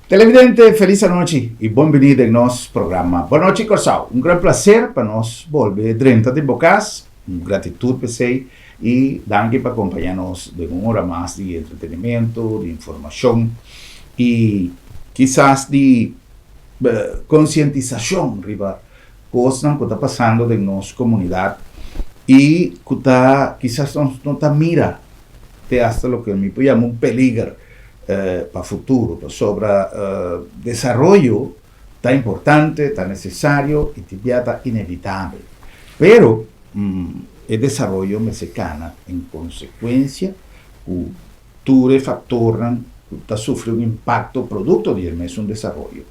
Televidente, felis anochi i bon bini den nos programa Bon Nochi Kòrsou. Un gran plaser pa nos bolbe drenta den bo kas. Un gratitut p'esei i danki pa kompañá nos den un ora mas di entretenimentu, di informashon i kisas di konsientisashon riba kosnan ku ta pasando den nos komunidat i ku ta kisas nos no ta mira te asta loke mi por yama un peliger pa futuro, pasobra desaroyo ta importante, ta nesesario i tin bia ta inevitabel. Pero e desaroyo mester kana en konsekuensia ku tur e faktornan ku ta sufri un impakto produkto di e mesun desaroyo.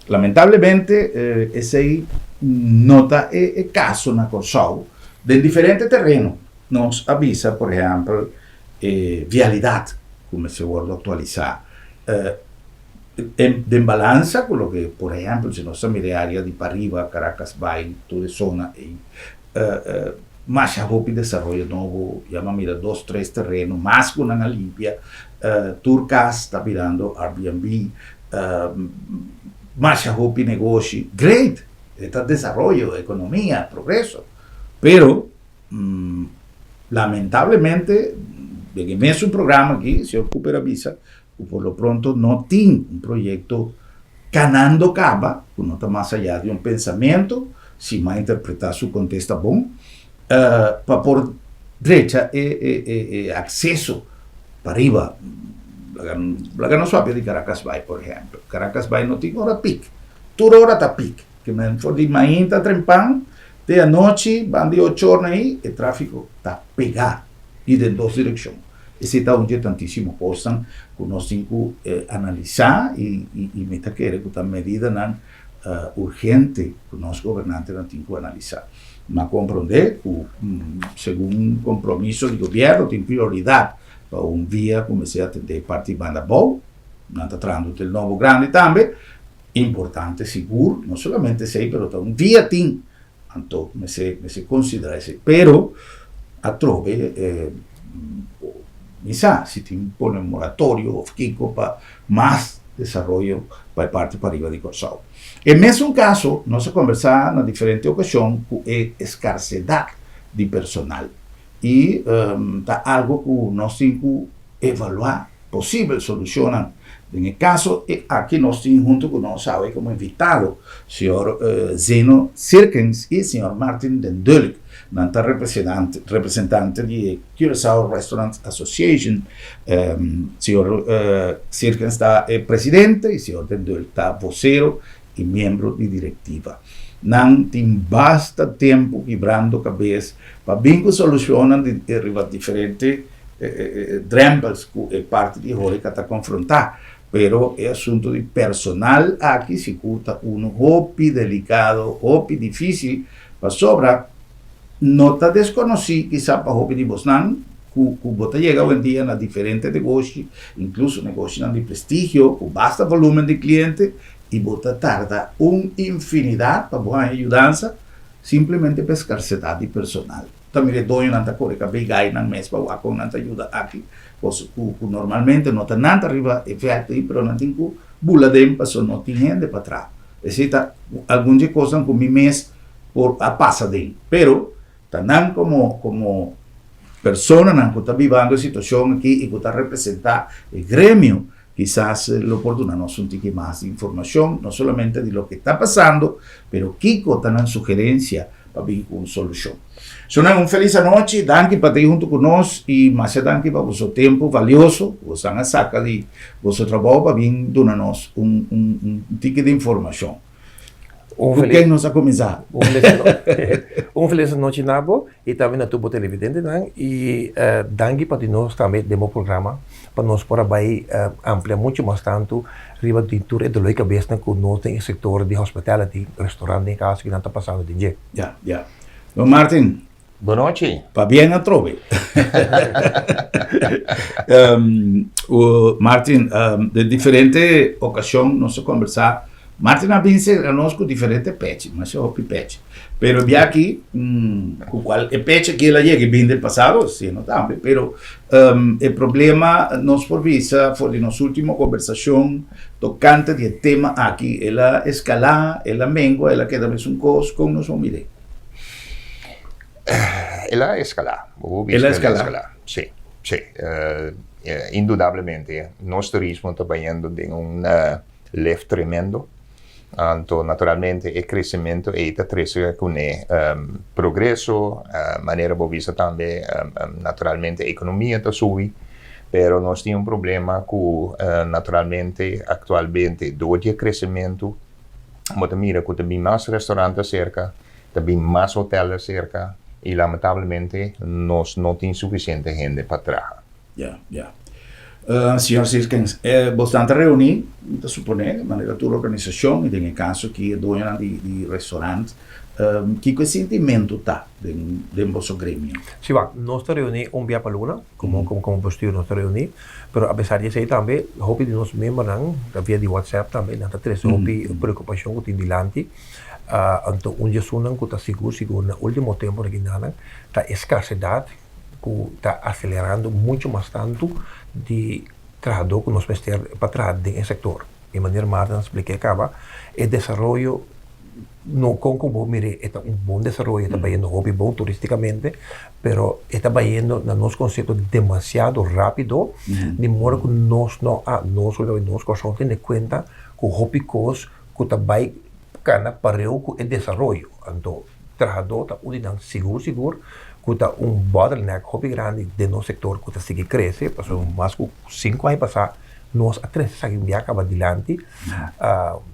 Lamentablemente esei no ta e kaso na Kòrsou den diferente tereno. Nos a bisa por ehèmpel e vialidat ku mester wòrdu aktualisá den balansa ku loke por ehèmpel si nos ta mira e área di pariba Caracas bai tur e zona ei masha hopi desaroyo nobo ya bo a mira dos tres tereno mas ku nan a limpia tur kas ta birando Airbnb masha hopi negoshi great e ta desaroyo ekonomia progreso pero Lamentablemente, den e mesun programa aki, señor Cooper a bisa ku por lo pronto no tin un proyekto kanando kaba, ku no ta mas ayá di un pensamentu, si mi a interpretá su kontesta bon, pa por drecha e akseso pariba. Laga nos papia di Caracasbaai, por ehèmpel. Caracasbaai no tin ora pik, tur ora ta pik. Ke men for di mainta trempan te anochi ban di ocho or naí e tráfiko ta pegá i den dos direkshon. Esei ta un dje tantísimo kosnan ku nos tin ku analisá i i mi ta kere ku ta medidanan urgente ku nos gobernantenan tin ku analisá. Mi a komprondé ku segun kompromiso di gobièrnu tin prioridat pa un via ku mester atendé parti banda abou, nan ta trahando tel nobo grandi tambe. Importante sigur, no solamente esei pero ta un dia tin, anto mester mester considera esei, pero atrobe mi sa si tin pone un moratorio of kiko pa mas desaroyo pa e parti pariba di Kòrsou. E mesun kaso nos a kombersá na diferente okashon ku e eskarsedat di personal i ta algo ku nos tin ku evaluá posibel solushonnan. Den e kaso aki nos tin huntu ku nos awe komo invitado señor Zeno Sirkens i señor Martin den Dulk. Nan ta representante di e Curaçao Restaurant Association. Señor Sirkens ta e presidente i señor den Dulk ta vocero i miembro di direktiva. Nan tin basta tempu kibrando kabes pa bin ku solushonnan di riba diferente drempels ku e parti di horeca ta konfrontá. Pero e asuntu di personal aki sigur ta unu hopi delikado, hopi difísil, pasobra no ta deskonosí kisá pa hopi di bosnan ku ku bo ta yega awendia na diferente negoshi, inkluso negoshinan di prestigio ku basta volúmen di kliente, i bo ta tarda un infinidat pa bo haña yudansa simplemente pa e skarsedat di personal. Ta mira e doñonan ta kore kabei gai nan mes pa wak kon nan ta yuda aki, kos ku ku normalmente no ta nan ta riba e vèlt ei pero nan tin ku bula den pasobra no tin hende pa traha. Esei ta algun dje kosnan ku mi mes por a pasa den. Pero ta nan komo komo personanan ku ta bibando e situashon aki i ku ta representá e gremio Kisas lo por duna nos un tiki mas di informashon, no solamente di loke ta pasando, pero kiko ta nan sugerensia pa bin ku un solushon. Sunan un felis anochi, danki pa ta ei huntu ku nos i masha danki pa boso tempu valioso ku bosan a saka di boso trabou pa bin duna nos un un tiki di informashon. Un Ku ken nos a kuminsá? Un felis anochi na bo i tambe na tur bo televidentenan i danki pa di nos tambe den bo programa pa nos por a bai amplia muchu mas tantu riba di tur e dolor di kabesnan ku nos den e sektor di hospitality, restaurant den e kaso ku nan ta pasando den dje. Ya, ya. Don Martin. Bonochi. Pabien atrobe. Martin, den diferente okashon nos a kombersá. Martin a bin serka nos ku diferente pechi, masha hopi pechi. Pero bia aki, ku kual e pechi aki el a yega i bin den pasado, si no tambe, pero e problema nos por bisa for di nos ultimo kombersashon tokante di e tema aki, el a eskalá, el a mengua, el a keda mesun kos, kon nos por mir'é? El a eskalá, bo por bisa ku el a eskalá, si, si. Indudablemente nos turismo ta bayendo den un lift tremendo. Anto naturalmente e crecemento ey ta trece cune progreso, manera bo bisa tambe naturalmente economia ta subi, pero nos tin un problema cu naturalmente actualmente door di e crecemento bo ta mira cu ta bin mas restaurant acerca, ta bin mas hotel acerca y lamentablemente nos no tin suficiente hende pa traha. Ya, ya. Señor Sirkens, bosnan ta reuní, mi ta suponé, manera tur organisashon, i den e kaso aki e doñonan di di restaurant, kiko e sintimentu ta den den boso gremio? Sí, wak, nos ta reuní un bia pa luna, komo komo komo bestuur nos ta reuní, pero apesar di esei tambe hopi di nos membernan ta via di WhatsApp tambe nan ta trese hopi preokupashon ku tin dilanti. Anto un di esunnan ku ta sigur sigur na último tempu na kinanan ta e skarsedat ku ta aselerando muchu mas tantu di trahadó ku nos mester pa traha den e sektor. E manera Martin a spliká e kaba, e desaroyo no kon ku bo mir'é e ta un bon desaroyo, e ta bayendo hopi bon turístikamente, pero e ta bayendo na nos konsepto demasiado rápido, di modo ku nos no a, nos nos Kòrsou tene kuenta ku hopi kos ku ta bai kana pareu ku e desaroyo. Anto trahadó ta un di nan sigur sigur ku ta un bottleneck hopi grandi den nos sektor ku ta sigui krese pasobra mas ku sinku aña pasá nos a trese esaki un bia kaba dilanti.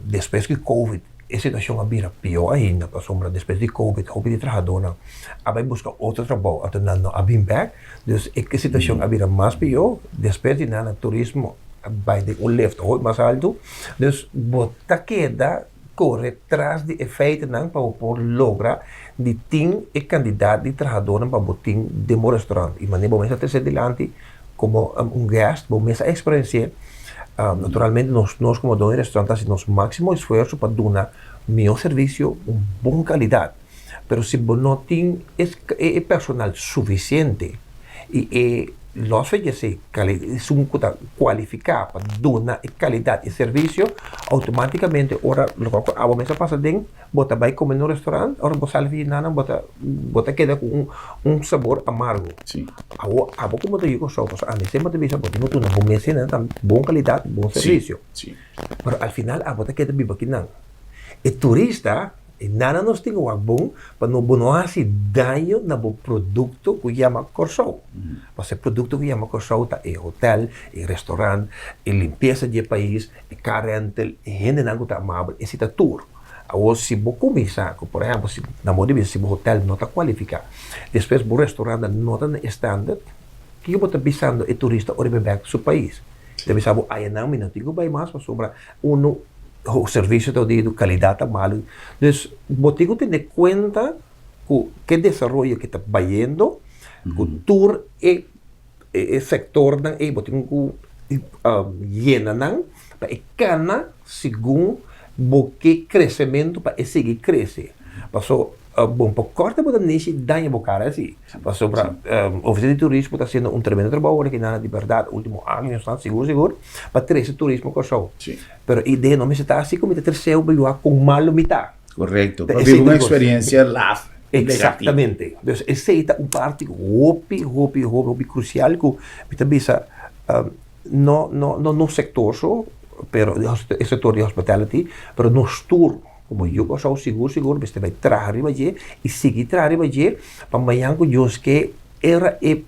Despues ku covid e situashon a bira pió ainda pasobra despues di covid hopi di trahadónan a bai buska otro trabou anto nan no a bin bèk dus e situashon a bira mas pió despues di nan turismo a bai den un lift hopi mas altu dus bo ta keda kore tras di e feitenan pa bo por logra di tin e kandidat di trahadónan pa bo tin den bo restaurant. I manera bo mes a trese dilanti komo un guest, bo mes a eksperensi'é. Naturalmente nos nos komo doño di restaurant ta hasi nos máksimo esfuerso pa duna mihó servisio, un bon kalidat. Pero si bo no tin e personal sufisiente i e los feyesé esun ku ta kualifiká pa duna e kalidat di servisio, outomátikamente ora loke ku abo mes a pasa den, bo ta bai kome na un restorant, ora bo sali di nan bo ta bo ta keda ku un sabor amargo. Awor abo komo ta yu Kòrsou pasobra ami semper ta bisa bo tin ku duna bo mes hendenan bon kalidat, bon servisio. Pero al final abo ta keda biba akinan. E turista. E nana nos tin ku wak bon pa no bo no hasi daño na bo produkto ku yama Kòrsou. Pasobra e produkto ku yama Kòrsou ta e hotèl, e restorant, e limpiesa di e pais, e car rental, e hendenan ku ta amabel, esei ta tur. Awor si bo kuminsá ku por ehèmpel si na modo di bisa si bo hotèl no ta kualifiká, despues bo restorantnan no ta na e standard, kiko bo ta bisando e turista ora e bai bèk su pais? Ta bisa bo ayanan mi no tin ku bai mas pasobra Uno, servicio ta odido, calidad ta malo. Dus bo tin cu tene cuenta cu ke desaroyo ke ta bayendo, cu tur e e sectornan ey bo tin cu yena nan pa e cana segun bo ke crecemento pa e sigui crece. Paso Bon, pa kòrta bo ta nishi daña bo kara si. Pasobra Ofisina di Turismo ta hasiendo un tremendo trabou awor aki nan di bèrdat último añosnan sigur sigur pa trese turismo Kòrsou. Pero e idea no mester ta asi ku mi ta treseu pa yuda kon malu mi ta. Korekto, pa biba un eksperensia laf negativo. Eksaktamente. Dus esei ta un parti hopi hopi hopi hopi krusial ku mi ta bisa no no no nos sektor so pero e sektor di hospitality pero nos tur. Como yu Kòrsou sigur sigur mester bai traha riba dje i sigui traha riba dje pa mañan ku Dios ke era e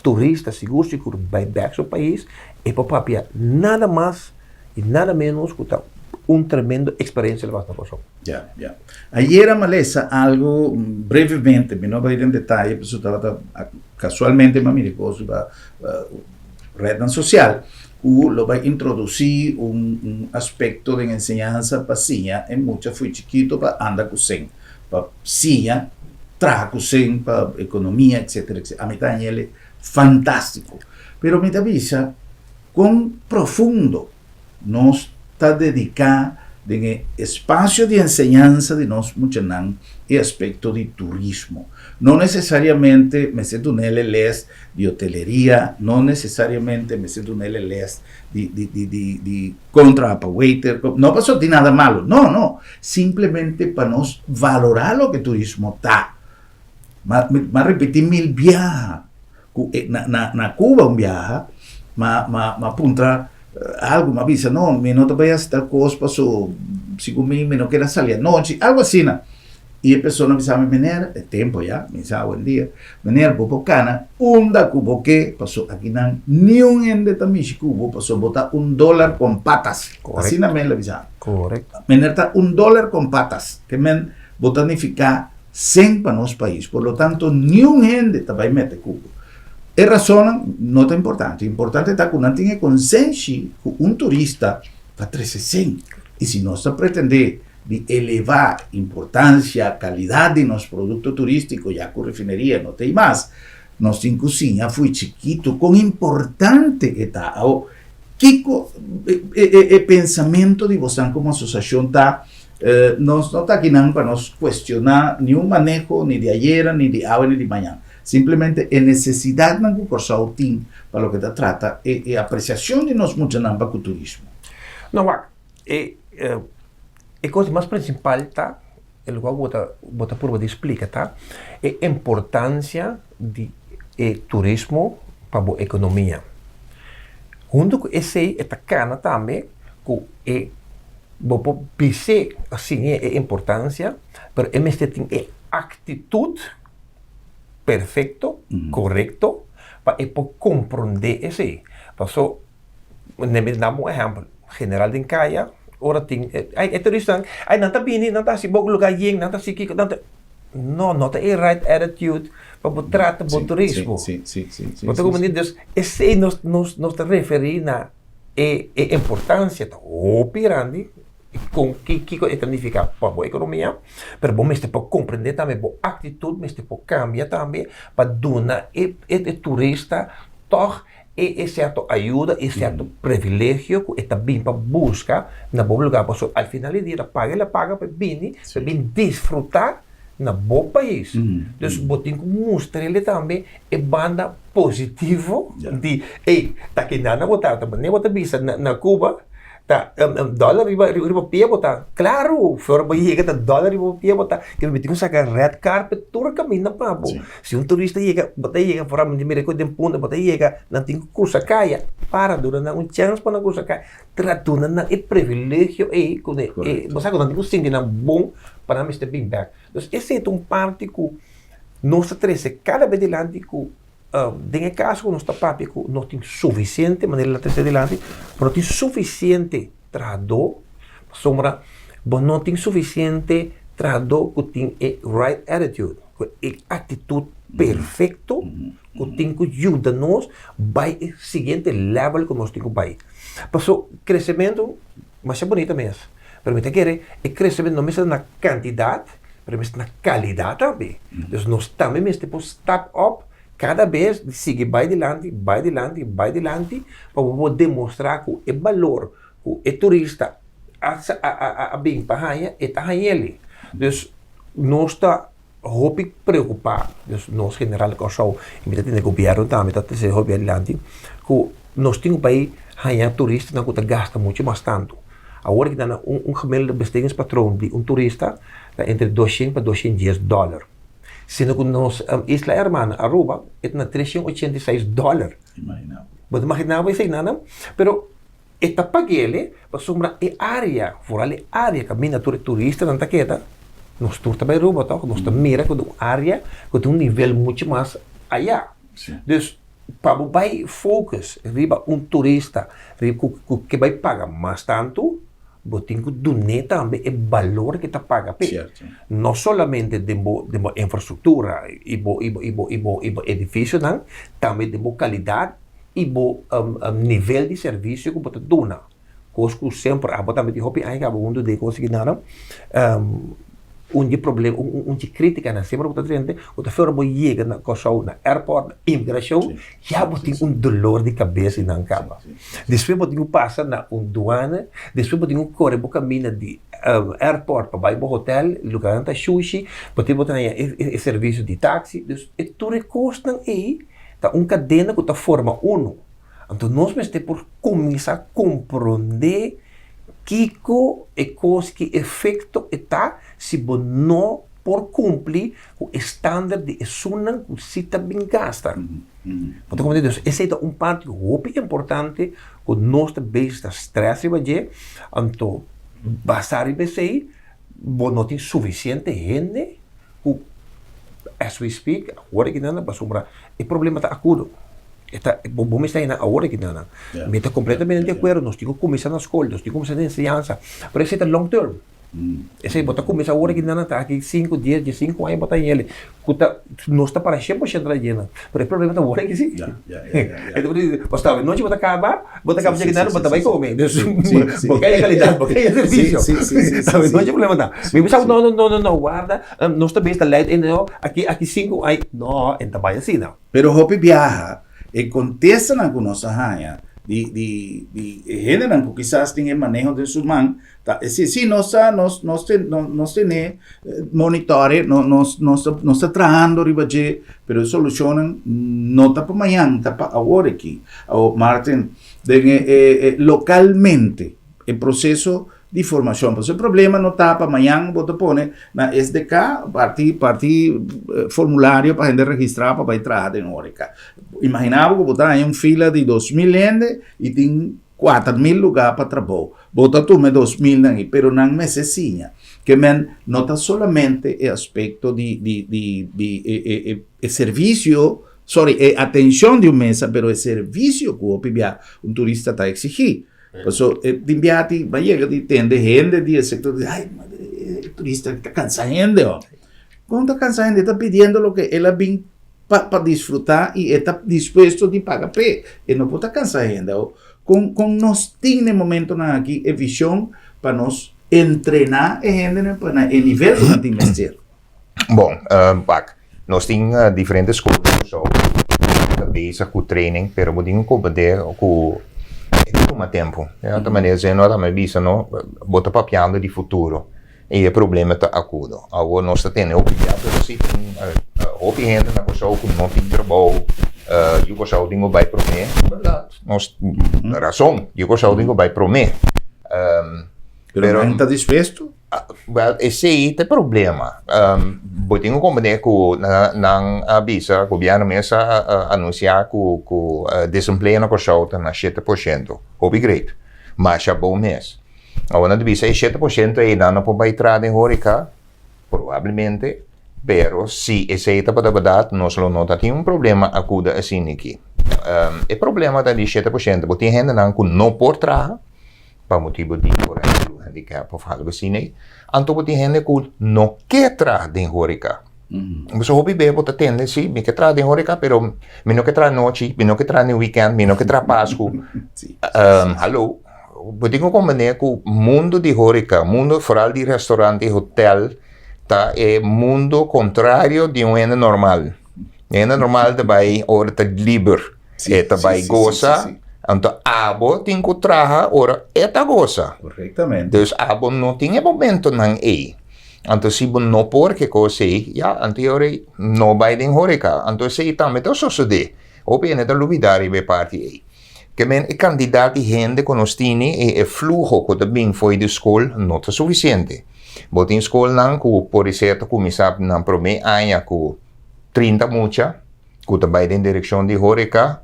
turista sigur sigur bai bèk su pais e por papia nada mas i nada menos ku ta un tremendo eksperensia lo bas na Kòrsou. Ya, ya. Ayera mi a lesa algu brevemente, mi no a bai den detaye pasobra tabata kasualmente mi a mira e kos riba Rednan sosial ku lo bai introdusí un un aspekto den enseñansa pa siña e mucha fo'i chikito pa anda ku sen, pa siña traha ku sen pa ekonomia etsetera etsetera. Ami ta hañ'el fantástiko. Pero mi ta bisa kon profundo nos ta dediká. den e espasio di enseñansa di nos muchanan e aspekto di turismo. No nesesariamente mester dun'el e les di hoteleria, no nesesariamente mester dun'el e les di di di di di kon traha pa waiter, no pasobra tin nada malo, no no, simplemente pa nos valorá loke turismo ta. Ma mi a ripití mil biaha ku e na na na Cuba un biaha ma ma ma puntra algu, mi a bisa no mi no ta bai hasi tal kos paso segun mi mi no keda sali anochi, algu asina. I e persona a bisa mi, Meneer, e tempu ya, mi sa awendia, Meneer bo por kana unda ku bo ke paso akinan niun hende ta mishi ku bo paso bo ta un dólar kon patas. Asina mi el a bisa mi. Meneer ta un dólar kon patas, ke men bo ta nifiká Sen pa nos pais. Por lo tanto, niun hende ta bai mete ku bo. E rasonnan no ta importante. Importante ta ku nan tin e konsenshi ku un turista ta trese sen. I si nos ta pretendé di elevá importansia, kalidat di nos produkto turístiko, ya ku refineria no ta ei mas, nos tin ku siña fo'i chikitu kon importante e ta. Awor, kiko e pensamentu di bosan komo asosiashon ta? Nos no ta akinan pa nos cuestiona niun maneho, ni di ayera, ni di awe, ni di mañan. Simplemente e necesidadnan cu Corsou tin pa loke ta trata e e apreciacion di nos muchanan pa cu turismo. No, wak, e e cos mas principal ta, e locual bo ta bo ta purba di splica ta e importancia di e turismo pa bo economia. Hunto cu esey e ta cana tambe cu e Bo por bis'é a siñ'é e importansia, pero e mester tin e aktitut perfekto, korekto, pa e por komprondé esei. Paso, mi ta daba un ehèmpel, general den kaya, ora tin e turistanan, ai nan ta bini, nan ta hasi bo lugá yen, nan ta hasi kiko, nan ta. No, no ta e right attitude pa bo trata bo turismo. Bo ta komprendé? Dus esei nos nos ta referí na. E e importancia ta hopi grandi con ki kiko e ta nifica pa bo economia, pero bo mester por comprende tambe bo actitud mester por cambia tambe pa duna e e turista tog e e cierto ayuda e cierto privilegio cu e ta bin pa busca na bo lugar pasobra al final di dia ta paga el a paga pa e bini pa e bin disfruta na bo pais. Dus bo tin ku mustr'el tambe e banda positivo di, ey, ta kinan bo ta, ta manera bo ta bisa na Cuba, ta dòler riba riba pia bo ta. Klaru, for bo yega ta dòler riba pia bo ta. Ke bo tin ku saka red carpet tur kaminda pa bo. Si un turista yega, bo ta yega for mi mira ku den punta bo ta yega, nan tin ku krusa kaya, para duna nan un chèns pa nan krusa kaya. Tra duna nan e privilegio ei ku e bo sa ku nan tin ku sinti nan bon pa nan mester bin bek. Dus esei ta un parti ku nos ta trese kada bes dilanti ku den e kaso ku nos ta papia ku no tin sufisiente manera el a trese dilanti bo no tin sufisiente trahadó pasobra bo no tin sufisiente trahadó ku tin e right attitude ku e aktitut perfekto ku tin ku yuda nos bai e siguiente level ku nos tin ku bai. Paso kresementu masha bunita mes, pero mi ta kere e kresementu no mester na kantidat, pero mester na kalidat tambe. Dus nos tambe mester por stap op kada bes di sigui bai dilanti, bai dilanti, bai dilanti pa bo por demostrá ku e balor ku e turista a a bin pa haña, e ta hañ'el. Dus nos ta hopi preocupa, dus nos general di Kòrsou i mi ta tende gobièrnu tambe ta trese hopi adilanti, ku nos tin ku bai haña turistanan ku ta gasta muchu mas tantu. Awor ki ta na un un gemiddelde bestedingspatroon di un turista ta entre doshen pa doshen dies dòler, siendo ku nos isla hermana Aruba e ta na treshen ochenta i seis dòler. Bo ta imaginá bo esei nan? Pero E ta pag'el pasobra e área, foral e área kaminda tur e turistanan ta keda, nos tur ta bai Aruba tòg, nos ta mira ku ta un área ku tin un nivel muchu mas ayá. Dus pa bo bai focus riba un turista ku ke bai paga mas tantu, bo tin ku dun'é tambe e balor ku e ta paga p'e. No solamente den bo den bo infrastruktura i bo i bo i bo i bo i bo edifisionan, tambe den bo kalidat i bo nivel di servisio ku bo ta duna. Kos ku semper abo tambe tin hopi aña ku abo huntu den kos aki nan. Un di problema, un di kritikanan semper ku ta drenta, ku ta ora bo yega na Kòrsou na airport, na imigrashon, ya bo tin un dolor di kabes i nan kaba. Despues bo tin ku pasa na un duana, despues bo tin ku kore bo kaminda di airport pa bai bo hotel, lugarnan ta shushi, bo tin bo ta haña e servisio di taxi, dus e tur e kosnan ei ta un kadena ku ta forma unu. Anto nos mester por kuminsá komprondé kiko e kos, ki efekto e ta si bo no por kumpli ku e standaard di esunnan ku si ta bin gasta. Bo ta komprendé? Dus esei ta un parti hopi importante ku nos ta bezig ta strès riba dje, anto basá riba esei bo no tin sufisiente hende ku as we speak awor aki nan pasobra e problema ta akudo. E ta bo mester hei nan awor aki nan. Mi ta kompletamente di akuerdo nos tin ku kuminsá na skol, nos tin ku kuminsá na enseñansa, pero esei ta long term. Esei bo ta kuminsá awor aki nan ta aki sinku, dies, diesinku aña bo ta hende ku ta nos ta para 100% la dje nan. Pero e problema ta awor aki si. Pasobra awe nochi bo ta kaba, bo ta kaba dje aki nan bo ta bai kome. Dus bo ke kalidat, bo ke servisio. Awe nochi e problema ta. Mi bisa no no no no warda nos ta bes ta leit aki aki sinku aña no e ta bai asina. Pero hopi biaha e kontestanan ku nos a haña di di di e hendenan ku kisas tin e maneho den su man ta si si nos ta nos nos nos tene monitore no nos nos ta nos ta trahando riba dje pero e solushonnan no ta pa mañan ta pa awor aki. Awor Martin den e e lokalmente e proseso di formacion. Pasobra e problema no ta pa mañan bo ta pone na SDK parti parti formulario pa hende registra pa bai traha den horeca. Imagina bo cu bo ta haña un fila di 2000 hende y tin 4000 lugar pa trabou. Bo ta tuma e 2000 nan y pero nan mester siña. Ke men no ta solamente e aspecto di di di di e e e e servicio sorry e atencion di un mesa pero e servicio cu hopi bia un turista ta exigi. Paso e tin biaha tin ba yega di tende hende di e sector di ay madre e turista ta cansa hende ho. Con ta cansa hende? E ta pidiendo loke el a bin pa pa disfruta y e ta dispuesto di paga p'e. E no por ta cansa hende ho. Con con nos tin na e momentonan aki e vision pa nos entrena e hendenan pa na e nivel cu nan tin mester? Bon, wak, nos tin diferente skol di Kòrsou ku ta bezig ku training, pero bo tin ku komprendé ku e ta tuma tempu. Di otro manera, Zeno a tambe bisa no, bo ta papiando di futuro i e problema ta akudo. Awor nos ta tene hopi bia, pero si tin hopi hende na Kòrsou ku no tin trabou, yu Kòrsou tin ku bai promé, bèrdat, nos rason, yu Kòrsou tin ku bai promé. Pero nan ta dispuesto? Wel, esei ta e problema. Bo tin ku komprendé ku nan a bisa, gobièrnu mes a anunsiá ku ku desempleo na Kòrsou ta na 7%. Hopi great. Masha bon mes. Awor nan ta bisa e 7% ei nan no por bai traha den hóreka, probablemente, pero si esei tabata bèrdat nos lo no ta tin un problema akuda asina aki. E problema ta di 7%. Bo tin hendenan ku no por traha. pa motibu di por ehempel un handicap of algo asina ei, anto bo tin hende ku no ke traha den horeca. Pasobra hopi bes bo ta tende, si, mi ke traha den horeca, pero mi no ke traha nochi, mi no ke traha den weekend, mi no ke traha Pasku. Hallo, bo tin ku komprende ku mundu di horeca, mundu foral di restaurant i hotel ta e mundu kontrario di un hende normal. E hende normal ta bai ora ta liber. E ta bai gosa, anto abo tin ku traha ora e ta gosa. Correctamente. Dus abo no tin e momentonan ei. Anto si bo no por ke kos ei, ya, anto e ora ei no bai den horeca. Anto esei tambe ta sosodé. Hopi hende ta lubidá riba e parti ei. Ke men e kantidat di hende ku nos tini i e fluho ku ta bin fo'i di skol no ta sufisiente. Bo tin skolnan ku por ser ta kuminsá nan promé aña ku 30 mucha, ku ta bai den direkshon di horeca,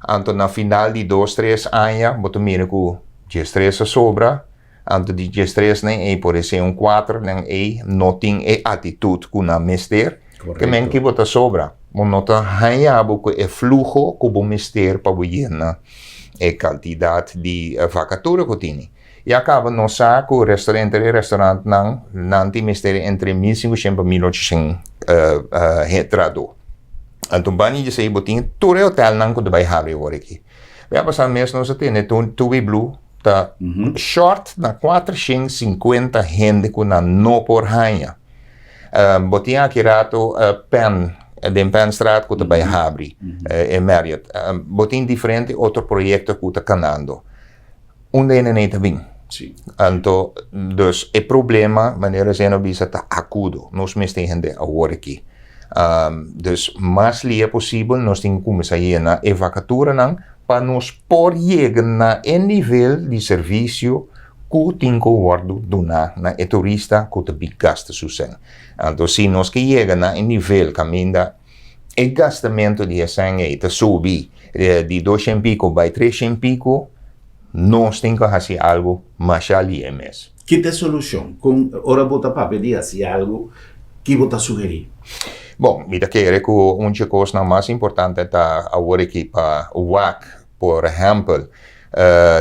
anto na final di dos tres aña bo ta mira ku diestres a sobra, anto di diestres nan ei por esei un kuater nan ei no tin e atitut ku nan mester, ke men ki bo ta sobra, bo no ta haña bo ku e fluho ku bo mester pa bo yena e kantidat di vakatura ku tini. Ya kaba nos sa ku restaurant e restaurantnan nan tin mester entre 1500 pa 1800 trahadó. Anto banda di esei bo tin tur e hotelnan ku ta bai habri awor aki. Bia pasá mes nos a tene Tui Blue ta short na 450 hende ku nan no por haña. Bo tin aki rato Penn, den Pennstraat ku ta bai habri, e Marriott. Bo tin diferente otro proyekto ku ta kanando. Unda e nenei ta bin? Anto, dus e problema, manera Zeno bisa, ta akudo. Nos mester hende awor aki. Dus mas lia posibel nos tin ku kuminsá yena e vakaturanan pa nos por yega na e nivel di servisio ku tin ku wòrdu duná na e turista ku ta bin gasta su sèn. Anto si nos ke yega na e nivel kaminda e gastamentu di e sèn ei ta subi di doshen piku bai treshen piku, nos tin ku hasi algu masha lihe mes. Ki ta e solushon? Kon ora bo ta papia di hasi algu, ki bo ta sugerí? Bon, mi ta kere ku un dje kosnan mas importante ta awor aki pa wak, por ehèmpel,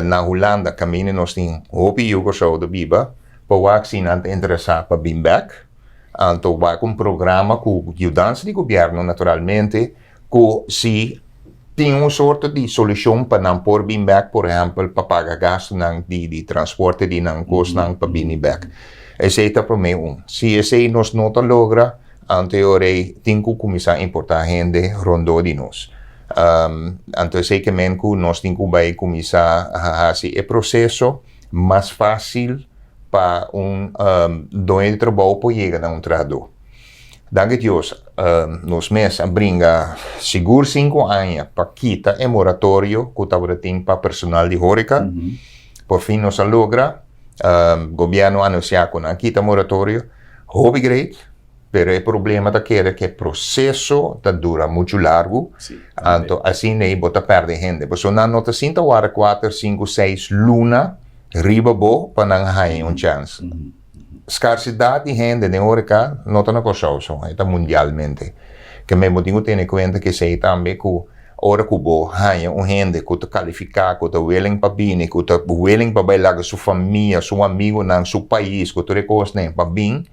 na Hulanda kaminda nos tin hopi yu Kòrsou ta biba, pa wak si nan ta interesá pa bin bèk. Anto wak un programa ku yudansa di gobièrnu naturalmente ku si tin un sorto di solushon pa nan por bin bèk, por ehèmpel pa paga gastunan di transporte di nan kosnan pa bini bèk. Esei ta promé un. Si esei nos no ta logra, anto e ora ei tin ku kuminsá importá hende rondó di nos. Anto esei ke men ku nos tin ku bai kuminsá hasi e proseso mas fásil pa un doño di trabou por yega na un trahadó. Danki Dios, nos mes a bringa sigur sinku aña pa kita e moratorio ku tabata tin pa personal di horeca. Por fin nos a logra. Gobierno a anuncia ku nan a kita moratorio. Hopi great, pero e problema ta keda ku e proseso ta dura muchu largu. Anto asina ei bo ta pèrdè hende. Pasobra nan no ta sinta wara kuater, sinku, seis luna riba bo pa nan haña un chèns. Skarsidat di hende den horeca no ta na Kòrsou so, e ta mundialmente. Ke men bo tin ku tene kuenta ku esei tambe ku ora ku bo haña un hende ku ta kalifiká, ku ta willing pa bini, ku ta willing pa bai laga su famia, su amigunan, su pais ku tur e kosnan pa bin,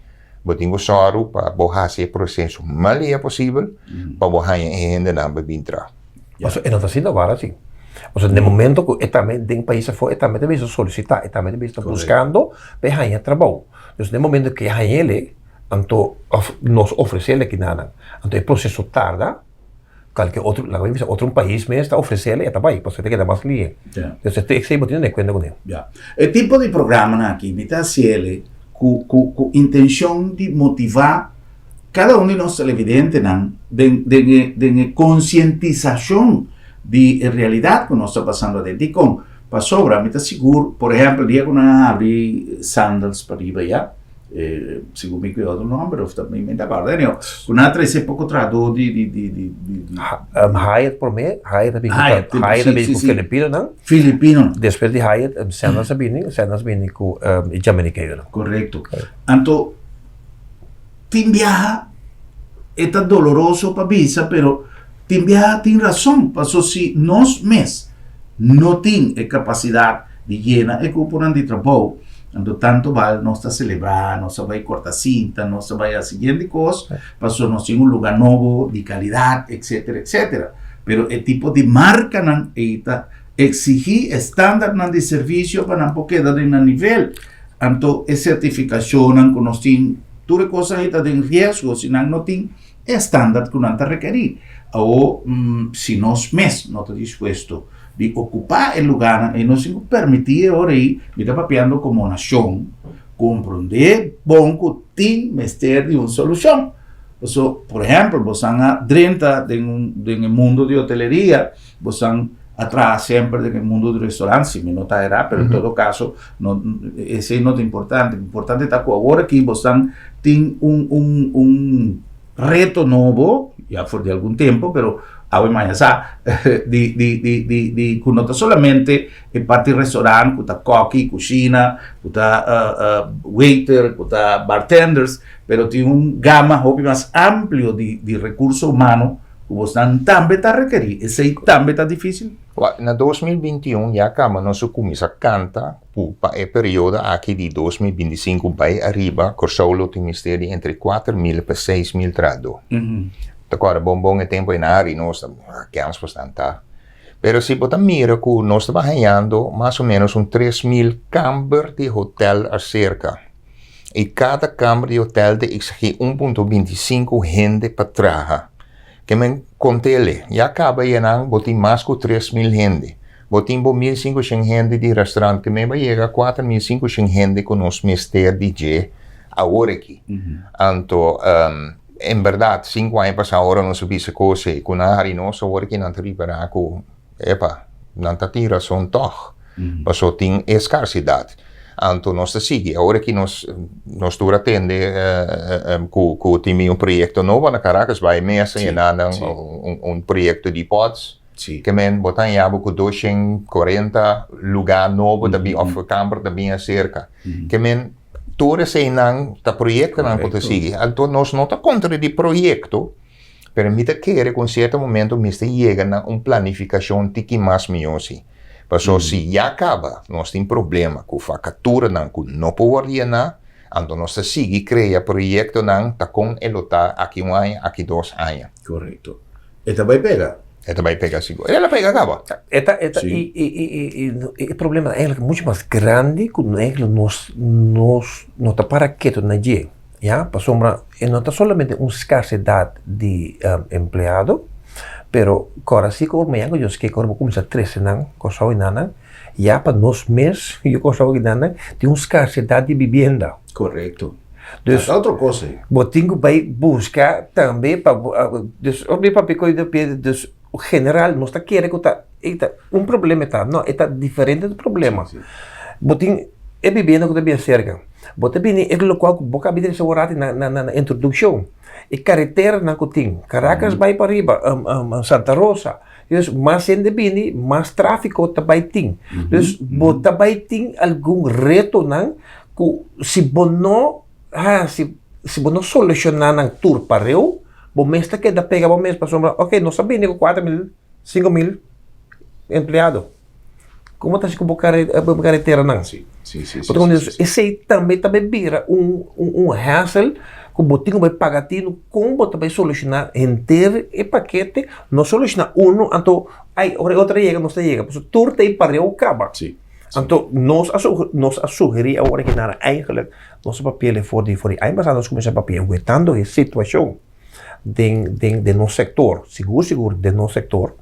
bo tin ku sòru pa bo hasi e proseso mas lihe posibel pa bo haña e hendenan pa bin traha. Pasobra e no ta sinta wara si. Pasobra den momento ku e tambe den pais afó e tambe ta bisa solisitá, e tambe ta bisa buskando pa e haña trabou. Dus den momento ku e hañ'el, anto òf nos ofres'el akinanan, anto e proseso tarda, kalke otro, laga mi bisa otro un pais mes ta ofres'el e ta bai, pasobra e ta keda mas lihe. Dus esei bo tin tene kuenta kuné. Ya. E tipo di programanan aki mi ta hasiel ku ku ku intenshon di motivá Kada un di nos televidentenan den den e den e konsientisashon di e realidat ku nos ta pasando aden. Dikon? Pasobra mi ta sigur, por ehèmpel dia ku nan a habri Sandals pariba ya, e segun mi ku e otro nòmber òf ta mi mi ta kòrda anyhow, ku nan a trese poko trahadó di di di di di di. Hyatt promé, Hyatt a bin ku Hyatt, Hyatt a si bin si ku si. Filipinonan. Filipinonan. Despues di Hyatt, Sandals a bini, Sandals a bini ku e Jamaicainonan. Korekto. Anto. Tin biaha e ta doloroso pa bisa pero tin biaha tin rason paso si nos mes no tin e kapasidat di yena e kuponan di trabou anto tanto bal nos ta selebrá, nos ta bai korta sinta, nos ta bai hasi yen di kos paso nos tin un luga nobo di kalidat etsetera etsetera pero e tipo di markanan ei ta eksigí e standardnan di servisio pa nan por keda den nan nivel. Anto e sertifikashonnan ku nos tin, tur e kosnan ei ta den riesgo si nan no tin e standard ku nan ta rekerí. Awor, si nos mes no ta dispuesto di okupá e lugánan ei, nos tin ku permití e ora ei, mi ta papiando komo nashon, komprondé bon ku tin mester di un solushon. Pasobra, por ehèmpel, bosan a drenta den un den e mundo di hoteleria, Bosan a traha semper den e mundo di restaurant, si mi no ta erá, pero en todo caso no, esei no ta importante. Importante ta cu awor aki bosan tin un, un, un reto nobo, ya for di algun tempo, pero awe maña sa, di, di, di, di, di cu no ta solamente e parti restaurant cu ta koki, cushina, cu ta waiter, cu ta bartenders, pero tin un gama hopi mas amplio di, di recurso humano Ku bosnan tambe ta rekerí. Esei tambe ta difísil? Wak, na 2021 ya kaba nos a kuminsá kanta ku pa e periodo aki di 2025 bai ariba Kòrsou lo tin mester di entre 4000 pa 6000 trahadó. Ta kòrda bon bon e tempu ei nan a ri nos ta kèns bosnan ta. Pero si bo ta mira ku nos ta hañando mas o ménos un 3000 kamber di hotèl aserka. I kada kamber di hotel ta eksigí un punto 25 hende pa traha. Ke men kont'ele, ya kaba yenan bo tin mas ku 3000 hende. Bo tin bo 1500 hende di restaurant, ke men bo yega 4500 hende ku nos mester di dje awor aki. Anto, en bèrdat, 5 aña pasá ora nos a bisa kos ei, ku nan hari nos, awor aki nan ta ripará ku, epa, nan ta tin rason tòg. Paso tin e skarsidat. Anto nos ta sigui. Awor aki nos tur a tende ku tin bin un proyekto nobo na Caracas bai mesa i nan un proyekto di pods. Ke men bo ta haña bo ku 240 lugá nobo ta bin òf kamber ta bin aserka. Ke men tur eseinan ta proyektonan ku ta sigui. Anto nos no ta kontra di proyekto, pero mi ta kere ku un sierto momento mester yega na un planifikashon tiki mas mihó si. Paso si ya kaba nos tin problema ku vakaturanan ku no por wòrdu yená, anto nos ta sigui krea proyektonan ta kon e lo ta aki un aña, aki 2 aña. Korekto. E ta bai pega. E ta bai pega sigur. El a pega kaba. E ta, e ta, i e problema eigenlijk mucho mas grandi ku eigenlijk nos no ta para ketu na dje, ya, pasobra e no ta solamente un skarsedat di empleado, pero kòrda si ku mañana ku Dios ke ora bo kuminsá trese nan Kòrsou i nan, ya pa nos mes yu Kòrsou i nan tin un skarsedat di bibienda. Korekto. Dus Ta otro kos ei. Bo tin ku bai buska tambe pa bo, dus ora mi papia ku dus general nos ta kere ku ta e ta un problema e ta, no e ta diferente problema. Bo tin e bibienda ku ta bien serka, bo ta bini e lokual ku bo kaba di resa un ratu na na introdukshon, e kareteranan ku tin, Caracas bai pariba, Santa Rosa, dus mas hende bini mas trafiko ta bai tin, dus bo ta bai tin algun retonan ku si bo no hasi, si bo no solushoná nan tur pareu, bo mes ta keda pega bo mes pasobra ok nos a bini ku 4000, 5000 empleado. Komo ta hasi ku bo kareteranan? Esei tambe ta bai bira un hassle ku bo tin ku bai paga tinu kon bo ta bai solushoná henter e pakete, no solushoná unu anto ai ora e otro a yega nos ta yega pasobra tur ta e pareu kaba. Anto nos a nos a sugerí awor aki nada eigenlijk nos a papia for di for di aña pasá nos kuminsá papia wetando e situashon den den den nos sektor sigur sigur den nos sektor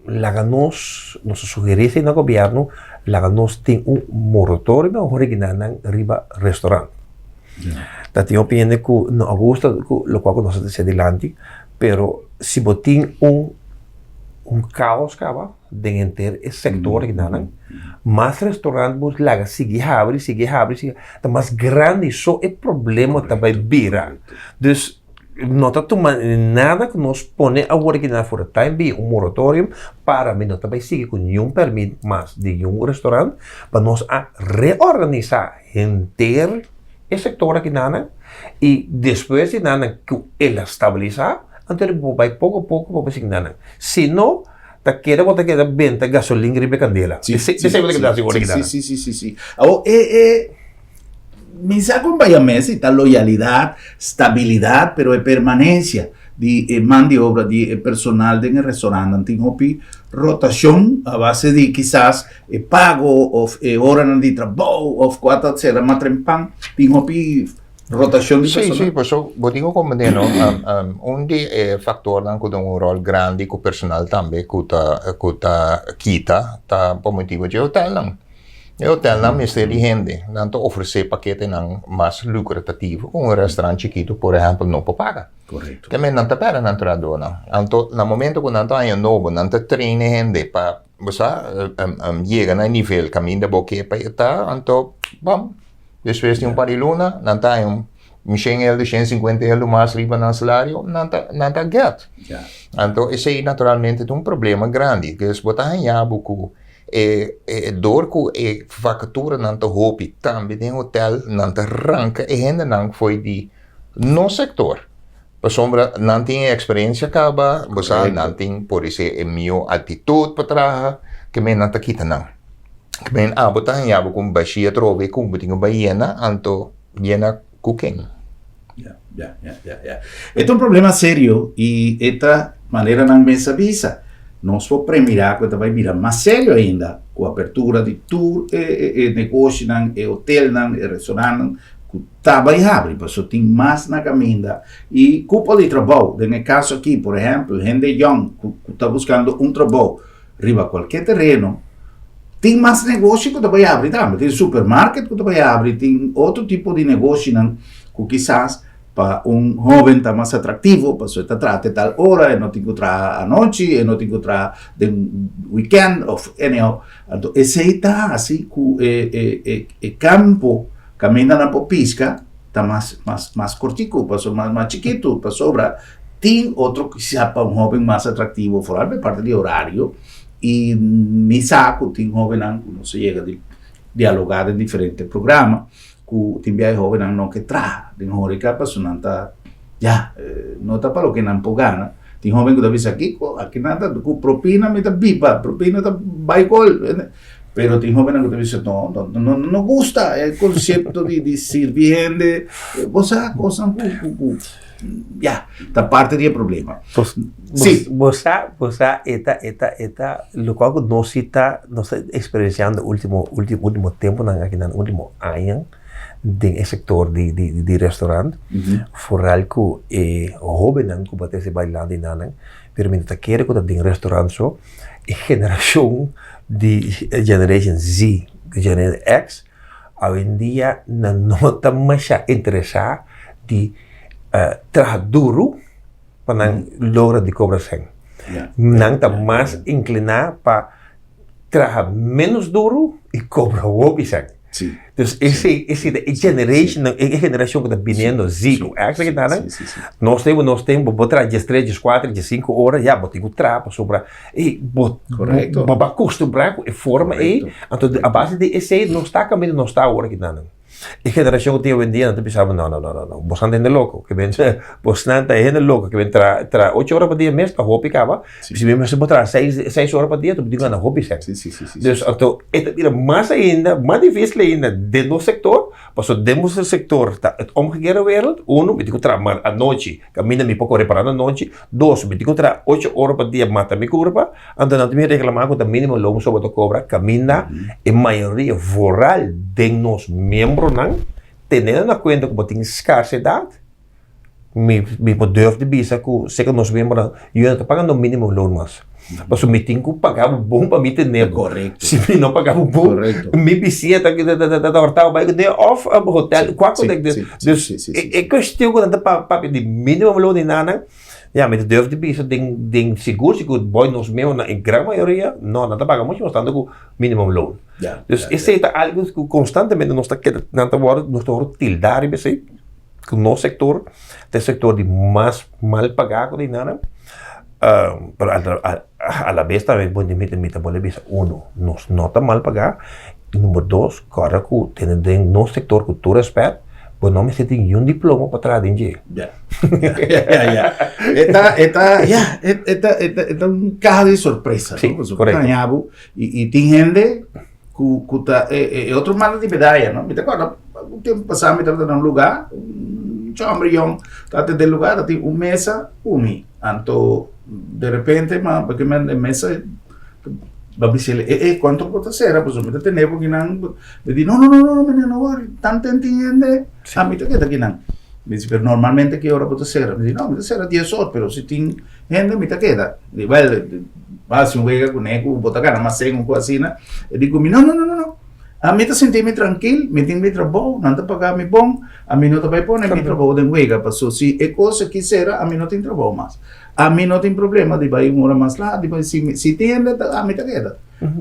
laga nos nos a sugerí esei na gobièrnu laga nos tin un moratorio awor aki nan riba restaurant ta tin hopi hende ku no a gusta ku lokual ku nos a trese dilanti pero si bo tin un un kaos kaba den henter e sektor akinan, mas restaurant bo laga sigui habri, sigui habri, sigui ta mas grandi so e problema ta bai bira. Dus no ta tuma nada ku nos pone awor akinan for the time being un moratorium para mi no ta bai sigui ku niun permit mas di niun restaurant pa nos a reorganisa henter e sektor akinan i despues di nan ku el a stabilisa anto bo bai poko poko pa bo sigui nan. Si no ta keda bo ta keda benta gasolin riba e kandela. Sí, sí, sí, sí, sí, sí, sí, sí. Awor, e, e, mi sa kon baya mes ta loyalidad, stabilidad, pero e permanencia di e man di obra, di e personal den e restaurantnan tin hopi rotacion a base di kisas e pago of e horanan di trabou of kua ta sera matrempan, tin hopi rotacion di Sí, personal. sí, paso bo tin ku komprendé, no? Un di e faktornan ku ta un ròl grandi ku personal tambe ku ta kita ta pa motibu dje hotelnan. E hotelnan mester di hende. Nan ta ofresé paketenan mas lukratativo ku un restaurant chikitu, por ehèmpel, no por paga. Te men nan ta pèrdè nan trahadónan. Anto na momento ku nan ta haña nobo, nan ta train e hende pa, bo sa, yega na e nivel kaminda bo ke pa e ta, anto bam, despues di un par di luna, nan ta haña un 100 euro, 150 euro mas riba nan salario, nan ta get. Anto esei naturalmente ta un problema grandi. Dus bo ta haña bo ku e dor ku e vakaturanan ta hopi tambe den hotel, nan ta ranka e hendenan fo'i di nos sektor. Pasobra nan tin e eksperensia kaba, bo sa, nan tin por esei e mihó aktitut pa traha, ke men nan ta kita nan. Ke men abo ta haña bo ku un bashia atrobe ku bo tin ku bai yena, anto yena ku ken? Ya. E ta un problema serio i e ta manera nan mes a bisa. Nos por premirá ku e ta bai bira mas serio ainda. Ku apertura di tur e e negoshinan, e hotelnan, e restaurantnan ku ta bai habri pasobra tin mas na kaminda i kupo di trabou. Den e kaso aki, por ehèmpel, hende yòn ku ku ta buskando un trabou riba kualke tereno, tin mas negoshi ku ta bai habri tambe. Tin supermarket ku ta bai habri, tin otro tipo di negoshinan ku kisas Pa un hoben ta mas atractivo, pasobra e ta traha te tal ora, e no tin cu traha anochi, e no tin cu traha den weekend of anyhow. Anto esey ta haci cu e e e e campo caminda nan por pisca ta mas mas mas cortico, pasobra mas mas chikito, pasobra tin otro kisa pa un hoben mas atractivo, foral pa e parti di horario y mi sa cu tin hobennan cu nos a yega di dialoga den diferente programa. Ku tin bia e hóbennan no ke traha den hóreka pasobra nan ta ya no ta pa loke nan por gana. Tin hóben ku ta bisa kiko aki nan ta ku propina mi ta biba, propina ta bai kol. Pero tin hóbennan ku ta bisa no no no gusta e konsepto di di sirbi hende. Bo sa kosnan ku ku ku ya ta parte di e problema. Si. Bo sa bo sa e ta e ta e ta lokual ku nos si ta nos ta eksperensiando ultimo ultimo ultimo tempunan aki nan ultimo aña den e sektor di di di restaurant foral ku e hobennan ku bo ta trese bailando einan pero mi no ta kere ku ta den restaurant so e generashon di generation Z generation X awendia nan no ta masha interesá di traha duru pa nan logra di kobra sèn. Nan ta mas inkliná pa traha ménos duru i kobra hopi sèn. Dus esei esei ta e generation nan e generashon ku ta biniendo Z ku X aki nan, nos tempu nos tempu bo traha diestres, dieskuater, diesinku ora ya bo tin ku traha pasobra e bo bo a kustumbrá ku e forma ei, anto a base di esei nos ta kaminda nos ta awor aki nan. E generashon ku tin awendia nan ta bisa bo no no no no bosnan ta hende loko ke ben bosnan ta hende loko ke ben traha traha ocho ora pa dia mes ta hopi kaba si mi mester bo traha seis seis ora pa dia bo tin gana hopi sèn dus anto e ta bira mas ainda mas difisil ainda den nos sektor pasobra den nos sektor ta het omgekeerde wereld uno mi tin ku traha mas anochi kaminda mi por kore para anochi dos mi tin ku traha ocho ora pa dia mata mi kurpa Anto nan ta bin reclama cu ta minimo loon so bo ta cobra caminda e mayoria vooral den nos miembronan teniendo na cuenta cu bo tin scarcedad mi mi por durf di bisa cu seca nos miembronan yo no ta pagando minimo loon mas pasobra mi tin cu paga bo bon pa mi tene bo si mi no paga bo bon mi bisiña ta ta horta bo bay cu of hotel cua cu dus e cuestion cu nan ta papia di minimo loon di nan. Ya, mi ta durf di bisa den den sigur sigur boy nos meo na e gran mayoria no nan ta paga mucho mas tanto ku minimum loan. Ya, Dus ya, esei ta algo ku konstantemente nos ta keda nan ta wòrdu nos ta wòrdu tilda riba esei ku nos sektor ta e sektor di mas mal pagá ku di nada. Pero a la bes tambe bo mi mi ta bolbe bisa uno nos no ta mal pagá i number dos kòrda ku tene den nos sektor ku tur rèspèt Bo no mester tin niun diploma pa traha den dje. Ya, ya, ya, ya. E ta, e ta, ya, e, e ta, e ta, e ta un kaha di sorpresa, Sí, no? Pasobra korekto. taña bo i, i tin hende ku, ku ta, e, e, e otro manda di medaya, no? Mi ta kòrda un tempu pasá mi tabata na un lugá, un chòmber yòn tabata den lugá, ta tin un mesa ku mi. Anto de repente ma, paske men e mesa Ba bis'el, e e kuantu bo ta sera? Pasobra mi ta tene bo kinan. Mi di, no, no, no, no, meneer, no worry, tanten tin hende, ami ta keda kinan. Mi di, pero normalmente ki ora bo ta sera? Mi di, no, mi ta sera dies or, pero si tin hende mi ta keda. Mi di, well, bo hasi un wega kuné ku bo ta gana mas sèn o ku asina. E di ku mi, no, no, no, no, no, ami ta sinti mi trankil, mi tin mi trabou, nan ta paga mi bon, ami no ta bai pone mi trabou den wega, pasobra si e kos aki sera, ami no tin trabou mas. Ami no tin problema di bai un ora mas laat, di bai si mi si tin hende ta ami ta keda.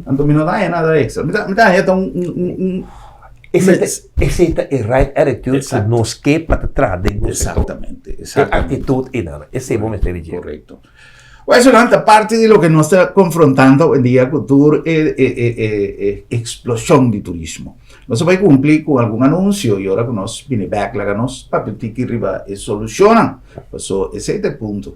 Anto mi no ta haña nada extra. Mi ta mi ta haña ta un un un un Esei ta esei ta e right attitude ku nos ke pa ta traha den nos sektor. Exactamente, E exactamente. actitud einan, esei bo mester di dje. Correcto. Bueno, eso ta parte di loke nos ta confrontando hoy-en-dia ku tur e e e e e explosion di turismo. Nos a bai cumpli cu algun anuncio y ora cu nos bini bek laga nos papia un tiki riba e solucionnan. Paso esey ta e punto.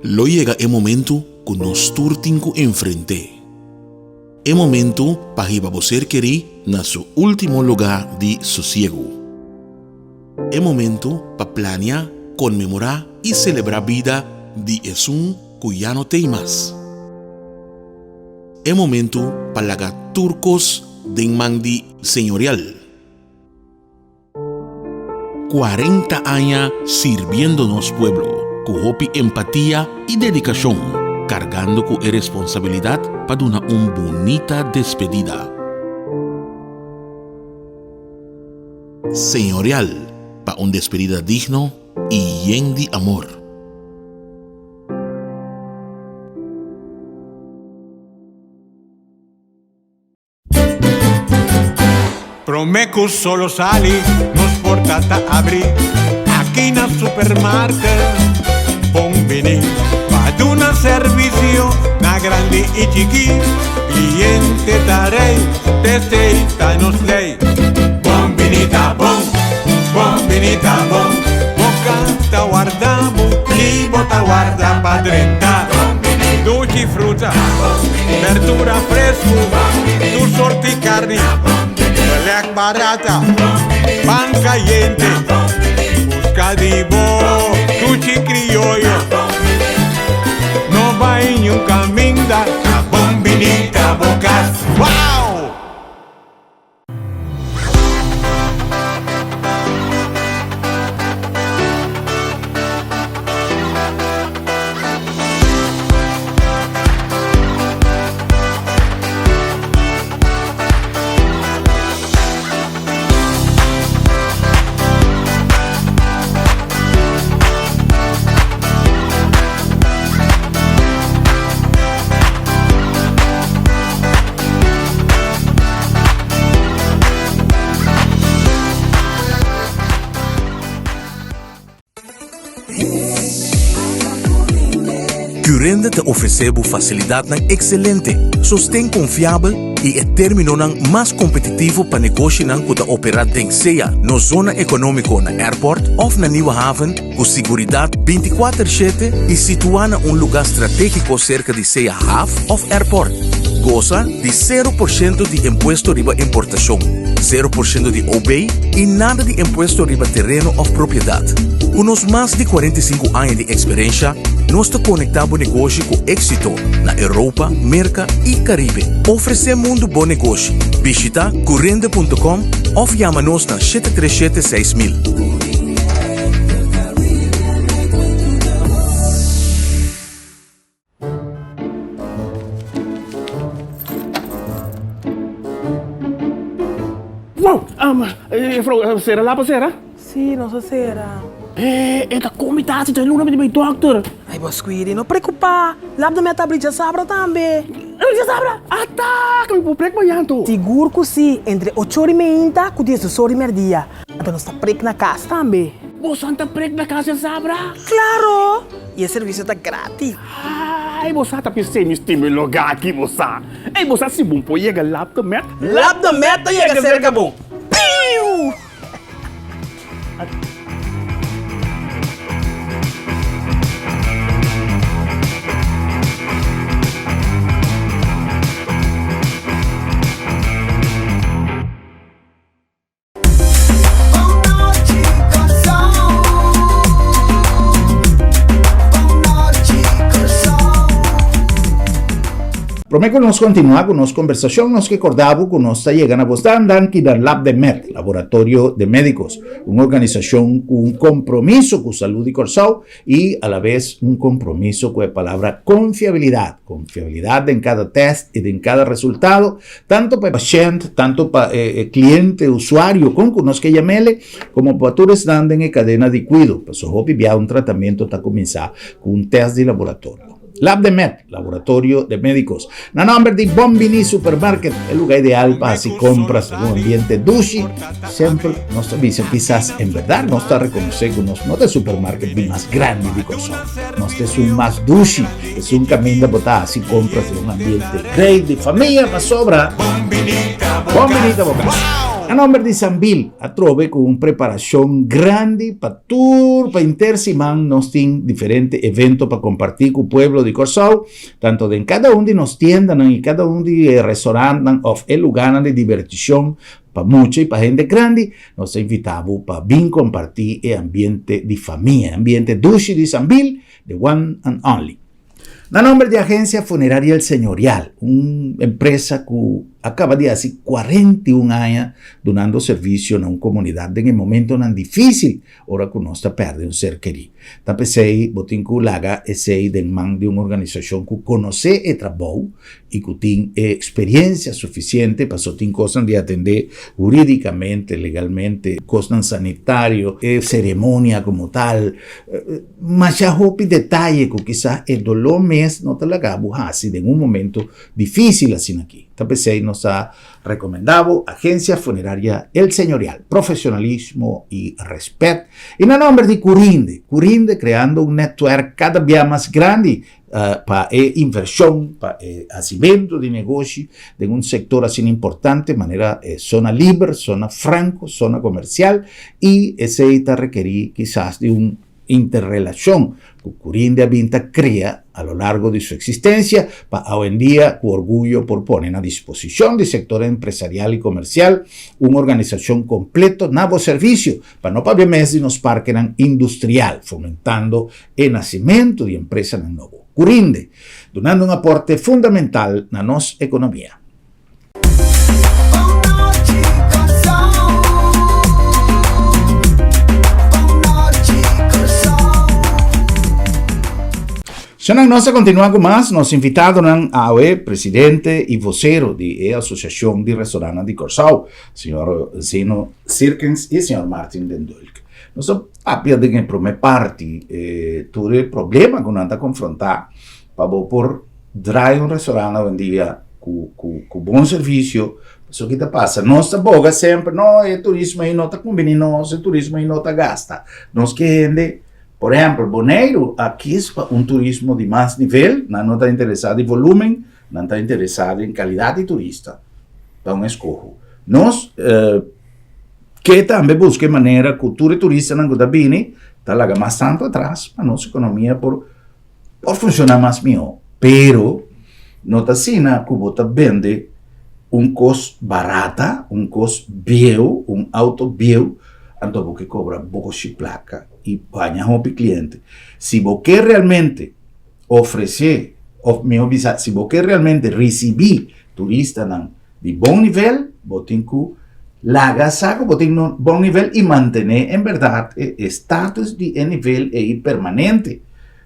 Lo yega e momento ku nos tur tin ku enfrent'é. E momento pa hiba bo ser kerí na su último lugá di sosiegu. E momento pa plania, konmemorá i selebrá bida di esun ku ya no t'ei mas. E momento pa laga tur kos den man di Señorial. 40 aña sirbiendo nos pueblo ku hopi empatia i dedikashon, kargando ku e responsabilidat pa duna un bunita despedida. Señorial pa un despedida digno i yen di amor. Prome cu solo sali, nos porta ta abri aki na Supermarket. Bon bini pa duna servicio na grandi y chiki. Cliente ta rey, t'esey ta nos ley. Bon bini ta bon, bon bini ta bon. Bo cas ta warda bo y bo ta warda pa drenta. Dushi fruta, berdura fresku, tur sorti karni, belèk barata, pan kayente. Buska di bo dushi krioyo. No bai niun kaminda, ta bon bini ta bo kas. Wow! Curinde ta ofresé bo fasilidatnan ekselente, sosten konfiabel i e términonan mas kompetitivo pa negoshinan ku ta operá den sea nos zona ekonómiko na Airport òf na Nieuwe Haven ku siguridat bintikuater shete i situá na un lugá stratégiko serka di sea haf òf airport. Gosa di sero por shento di impuesto riba importashon, sero por shento di OB i nada di impuesto riba tereno òf propiedat. Ku nos mas di 45 aña di eksperensha, nos ta konektá bo negoshi ku éksito na Europa, Merka i Karibe. Ofresé mundu bo negoshi. Bishitá curende punto com òf yama nos na 737 6000. Wow! Um, juffrouw, sera lapa sera? Sí, nos a sera. Eh, e ta komi ta hasi ta luna mi di bai dokter. Ai, bo Squidi, no preocupa. Lap de mi a tabli djasabra tambe. Djasabra? Ata! Ka mi por prek mañan to. Sigur ku sí, entre ocho ora i meinta ku diesdos ora i merdia. Anto nos ta prek na kas tambe. Bosan ta prek na kas djasabra? Klaro! I e servisio ta gratis. Ai, bo sa ta pis'é mi stima e lugá aki, bo sa. Ei, bo sa si bon por yega Lap de Met? Lap de Met ta yega serka bo. Piu! Promé ku nos kontinuá ku nos kombersashon, nos ke kòrda bo ku nos ta yega na bos dan danki na Lab de Med, Laboratorio de Médicos, un organisashon ku un kompromiso ku salú di Kòrsou i alabes un kompromiso ku e palabra konfiabilidat, konfiabilidat den kada tèst i den kada resultado, tantu pa e pashènt, tantu pa e kliente, usuario, kon ku nos ke yam'ele, komo pa tur esnan den e kadena di kuido, pasobra hopi bia un tratamentu ta kuminsá ku un tèst di laboratorio. Lab de Med, Laboratorio de Médicos. Na nomber di Bon Bini Supermarket, e lugar ideal pa hasi compras den un ambiente dushi. Semper nos ta bisa kisas en berdad nos ta reconoce cu nos no ta e supermarket di mas grandi di Corsou. Nos ta esun mas dushi, esun caminda bo ta hasi compras den un ambiente great di famia pasobra Bon Bini ta bo cas. Na nomber di Sambil atrobe cu un preparacion grandi pa Tur pa henter siman nos tin diferente evento pa kompartí ku pueblo di Kòrsou, tantu den kada un di nos tiendanan i kada un di e restorantnan òf e lugánan di dibertishon. Pa mucha i pa hende grandi, nos ta invitá bo pa bin kompartí e ambiente di famia, e ambiente dushi di Sambil, the one and only. Na nomber di Agencia Funeraria El Señorial, un empresa ku a kaba di hasi 41 aña dunando servisio na un komunidat den e momentonan difísil ora ku nos ta pèrdè un ser kerí. Ta p'esei bo tin ku laga esei den man di un organisashon ku konosé e trabou i ku tin e eksperiencia sufisiente paso tin kosnan di atendé hurídikamente, legalmente, kosnan sanitario, e seremonia komo tal, masha hopi detaye ku kisas e doló mes no ta laga bo hasi den un momento difísil asina aki. Ta p'esei nos ta rekomendá bo Agencia Funeraria El Señorial, profesionalismo i rèspèt i na nòmber di Curinde, Curinde kreando un nètwèrk kada bia mas grandi pa e invershon, pa e hasimentu di negoshi den un sektor asina importante manera e zona liber, zona franko, zona komersial i esei ta rekerí kisas di un interrelashon ku Curinde a bin ta krea a lo largo di su eksistensia pa awendia ku orguyo por pone na disposishon di sektor empresarial i komersial un organisashon kompleto na bo servisio pa no pabia mes di nos parkenan industrial fomentando e nasimentu di empresanan nobo ku rinde, dunando un aporte fundamental na nos ekonomia. Shonnan, nos ta kontinuá ku mas. Nos invitadonan awe, presidente i vosero di e Asosiashon di Restorannan di Kòrsou, señor Zeno Sirkens i señor Martin den Dulk. Nos ta papia den e promé parti tur e problema ku nan ta konfrontá pa bo por drai un restaurant awendia ku ku ku bon servisio. Pasobra ki ta pasa? Nos ta boga semper, no, e turismo ei no ta kumbiní nos, e turismo ei no ta gasta. Nos ke hende, por ehèmpel, Boneiru a kis pa un turismo di mas nivel, nan no ta interesá di volúmen, nan ta interesá den kalidat di turista. Ta un eskoho. Nos Ke tambe buska e manera ku tur e turistanan ku ta bini ta laga mas tantu atras pa nos ekonomia por por funshoná mas mihó. Pero no ta asina ku bo ta bende un kos barata, un kos bieu, un outo bieu, anto bo ke kobra boshi plaka i baña hopi kliente. Si bo ke realmente ofresé òf mihó bisa si bo ke realmente risibí turistanan Di bon nivel, bo tin ku laga sa ku bo tin un bon nivel i mantené en bèrdat e e status di e nivel ei permanente.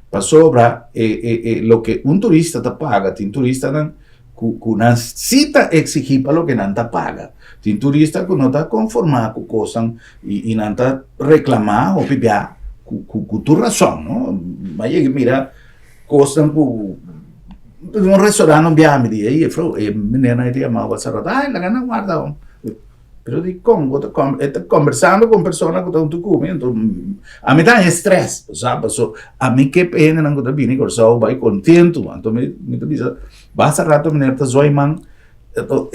Pasobra e e e loke un turista ta paga, tin turistanan ku ku nan si ta eksigí pa loke nan ta paga. Tin turista ku no ta konformá ku kosnan i i nan ta reklamá hopi bia ku ku ku tur rason, no. Bo a yega mira Kosnan ku un restaurant un biaha mi di ey jefrouw e meneer nan e ta yama bo a rato ay laga nan warda ho pero dikon bo ta e ta kombersando ku un persona ku ta huntu ku mi anto ami ta haña stress bo sa paso ami ke pa e hendenan ku ta bini Kòrsou bai kontentu anto mi mi ta bisa basta rato meneer ta zwaai man anto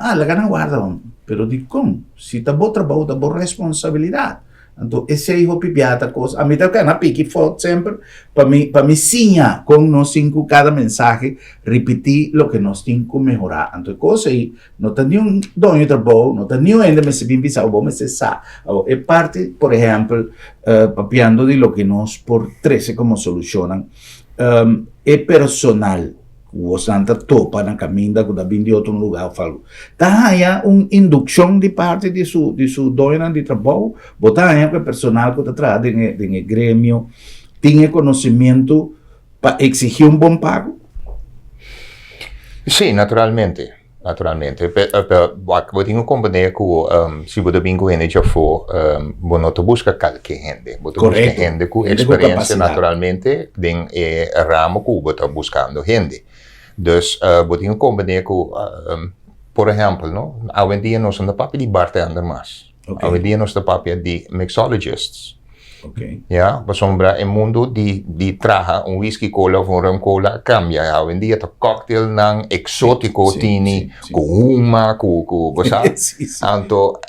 ah laga nan warda ho pero dikon si ta bo trabou ta bo responsabilidat. Anto esei hopi bia ta kos, ami ta kana piki fout semper pa mi pa mi siña kon nos tin ku kada mensahe ripití loke nos tin ku mehorá. Anto e kos ei no ta niun doño trabou, no ta niun hende mester bin bisa bo mester sa. Awor e parti por ehèmpel papiando di loke nos por trese komo solushonnan e personal. Ku bosnan ta topa na kaminda ku ta bin di otro lugá òf algu. Ta haña un indukshon di parti di su di su doñonan di trabou. Bo ta haña ku e personal ku ta traha den e den e gremio tin e konosementu pa eksigí un bon pago? Sí, naturalmente. Naturalmente. Wak, bo tin ku komprendé ku si bo ta bin ku hende djafó, bo no ta buska kalke hende. Bo ta buska hende ku eksperensia naturalmente den e ramo ku bo ta buskando hende. Dus bo tin ku komprendé ku, por ehèmpel, no, awendia nos no ta papia di bartender mas. Awendia nos ta papia di mixologists. Ya, pasobra e mundu di di traha un whisky cola of un rum cola a cambia. Awendia ta cocktailnan exotico tini cu huma, cu cu bo sa. Anto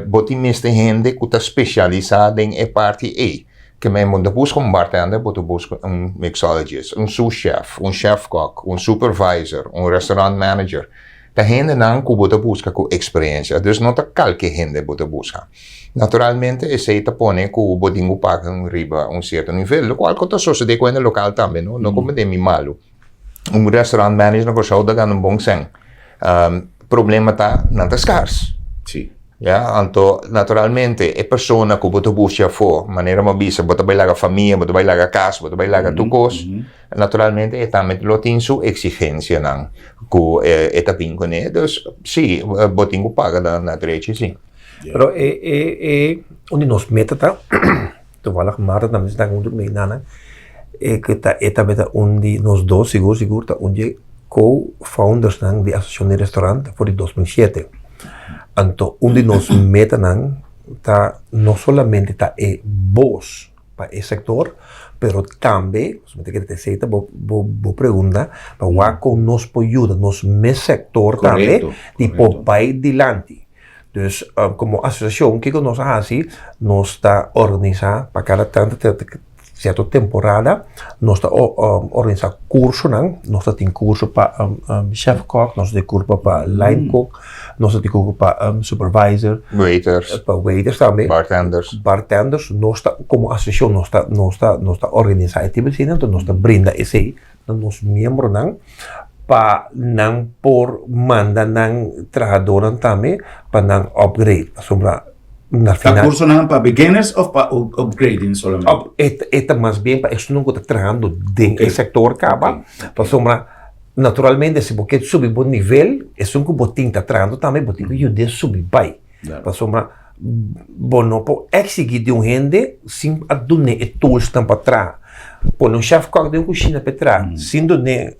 bo tin mester hende cu ta specialisa den e parti ey. Ke men bo no ta busca un bartender, bo ta busca un mixologist, un sous chef, un chef kok, un supervisor, un restaurant manager. Ta hendenan ku bo ta buska ku eksperensia, dus no ta kalke hende bo ta buska. Naturalmente esei ta pone ku bo tin ku paga riba un sierto nivel, lokual ku ta sosodé ku hende lokal tambe, no, no komprendé mi malu. Un restaurant manager na Kòrsou ta gana un bon sèn. Problema ta nan ta skars. Sí. Ya, anto naturalmente e persona ku bo ta buska afó, manera mi a bisa, bo ta bai laga famia, bo ta bai laga kas, bo ta bai laga tur kos, naturalmente e tambe lo tin su eksigensianan ku e ta bin kuné. Dus sí, bo tin ku paga na drechi, sí. Pero e e e un di nos meta ta, toevallig Marta tambe ta huntu ku mi einan, e ku ta e tambe ta un di nos dos sigur sigur ta un di e co-foundersnan di Asosiashon di Restaurant for di 2007. Anto un di nos metanan ta no solamente ta e bos pa e sektor, pero tambe, mi ta kere ta esei ta bo bo bo pregunta, pa wak kon nos por yuda nos mes sektor tambe di por bai dilanti. Dus komo asosiashon kiko nos a hasi? Nos ta organisá pa kada tantu sierto temporada nos ta organisá kursonan, nos ta tin kurso pa chef kok, nos ta tin kurso pa line kok, nos ta tin kurso pa supervisor, Waiters. pa waiters tambe, Bartenders. bartenders, nos ta komo asosiashon nos ta nos ta nos ta organisá e tipo asina, enton nos ta brinda esei na nos miembronan pa nan por manda nan trahadornan tambe pa nan upgrade pasobra na Ta final cursonan pa beginners of pa upgrading solamente? Up, e ta, e ta mas bien pa esunnan ku ta trahando den e sektor kaba, pasobra naturalmente si bo ke subi bo nivel, esun ku bo tin ta trahando tambe bo tin ku yud'é subi bai. Pasobra bo no por exigí di un hende sin a dun'é e toolsnan pa traha. Pone un chef kòk den un kushina pa e traha, sin dun'é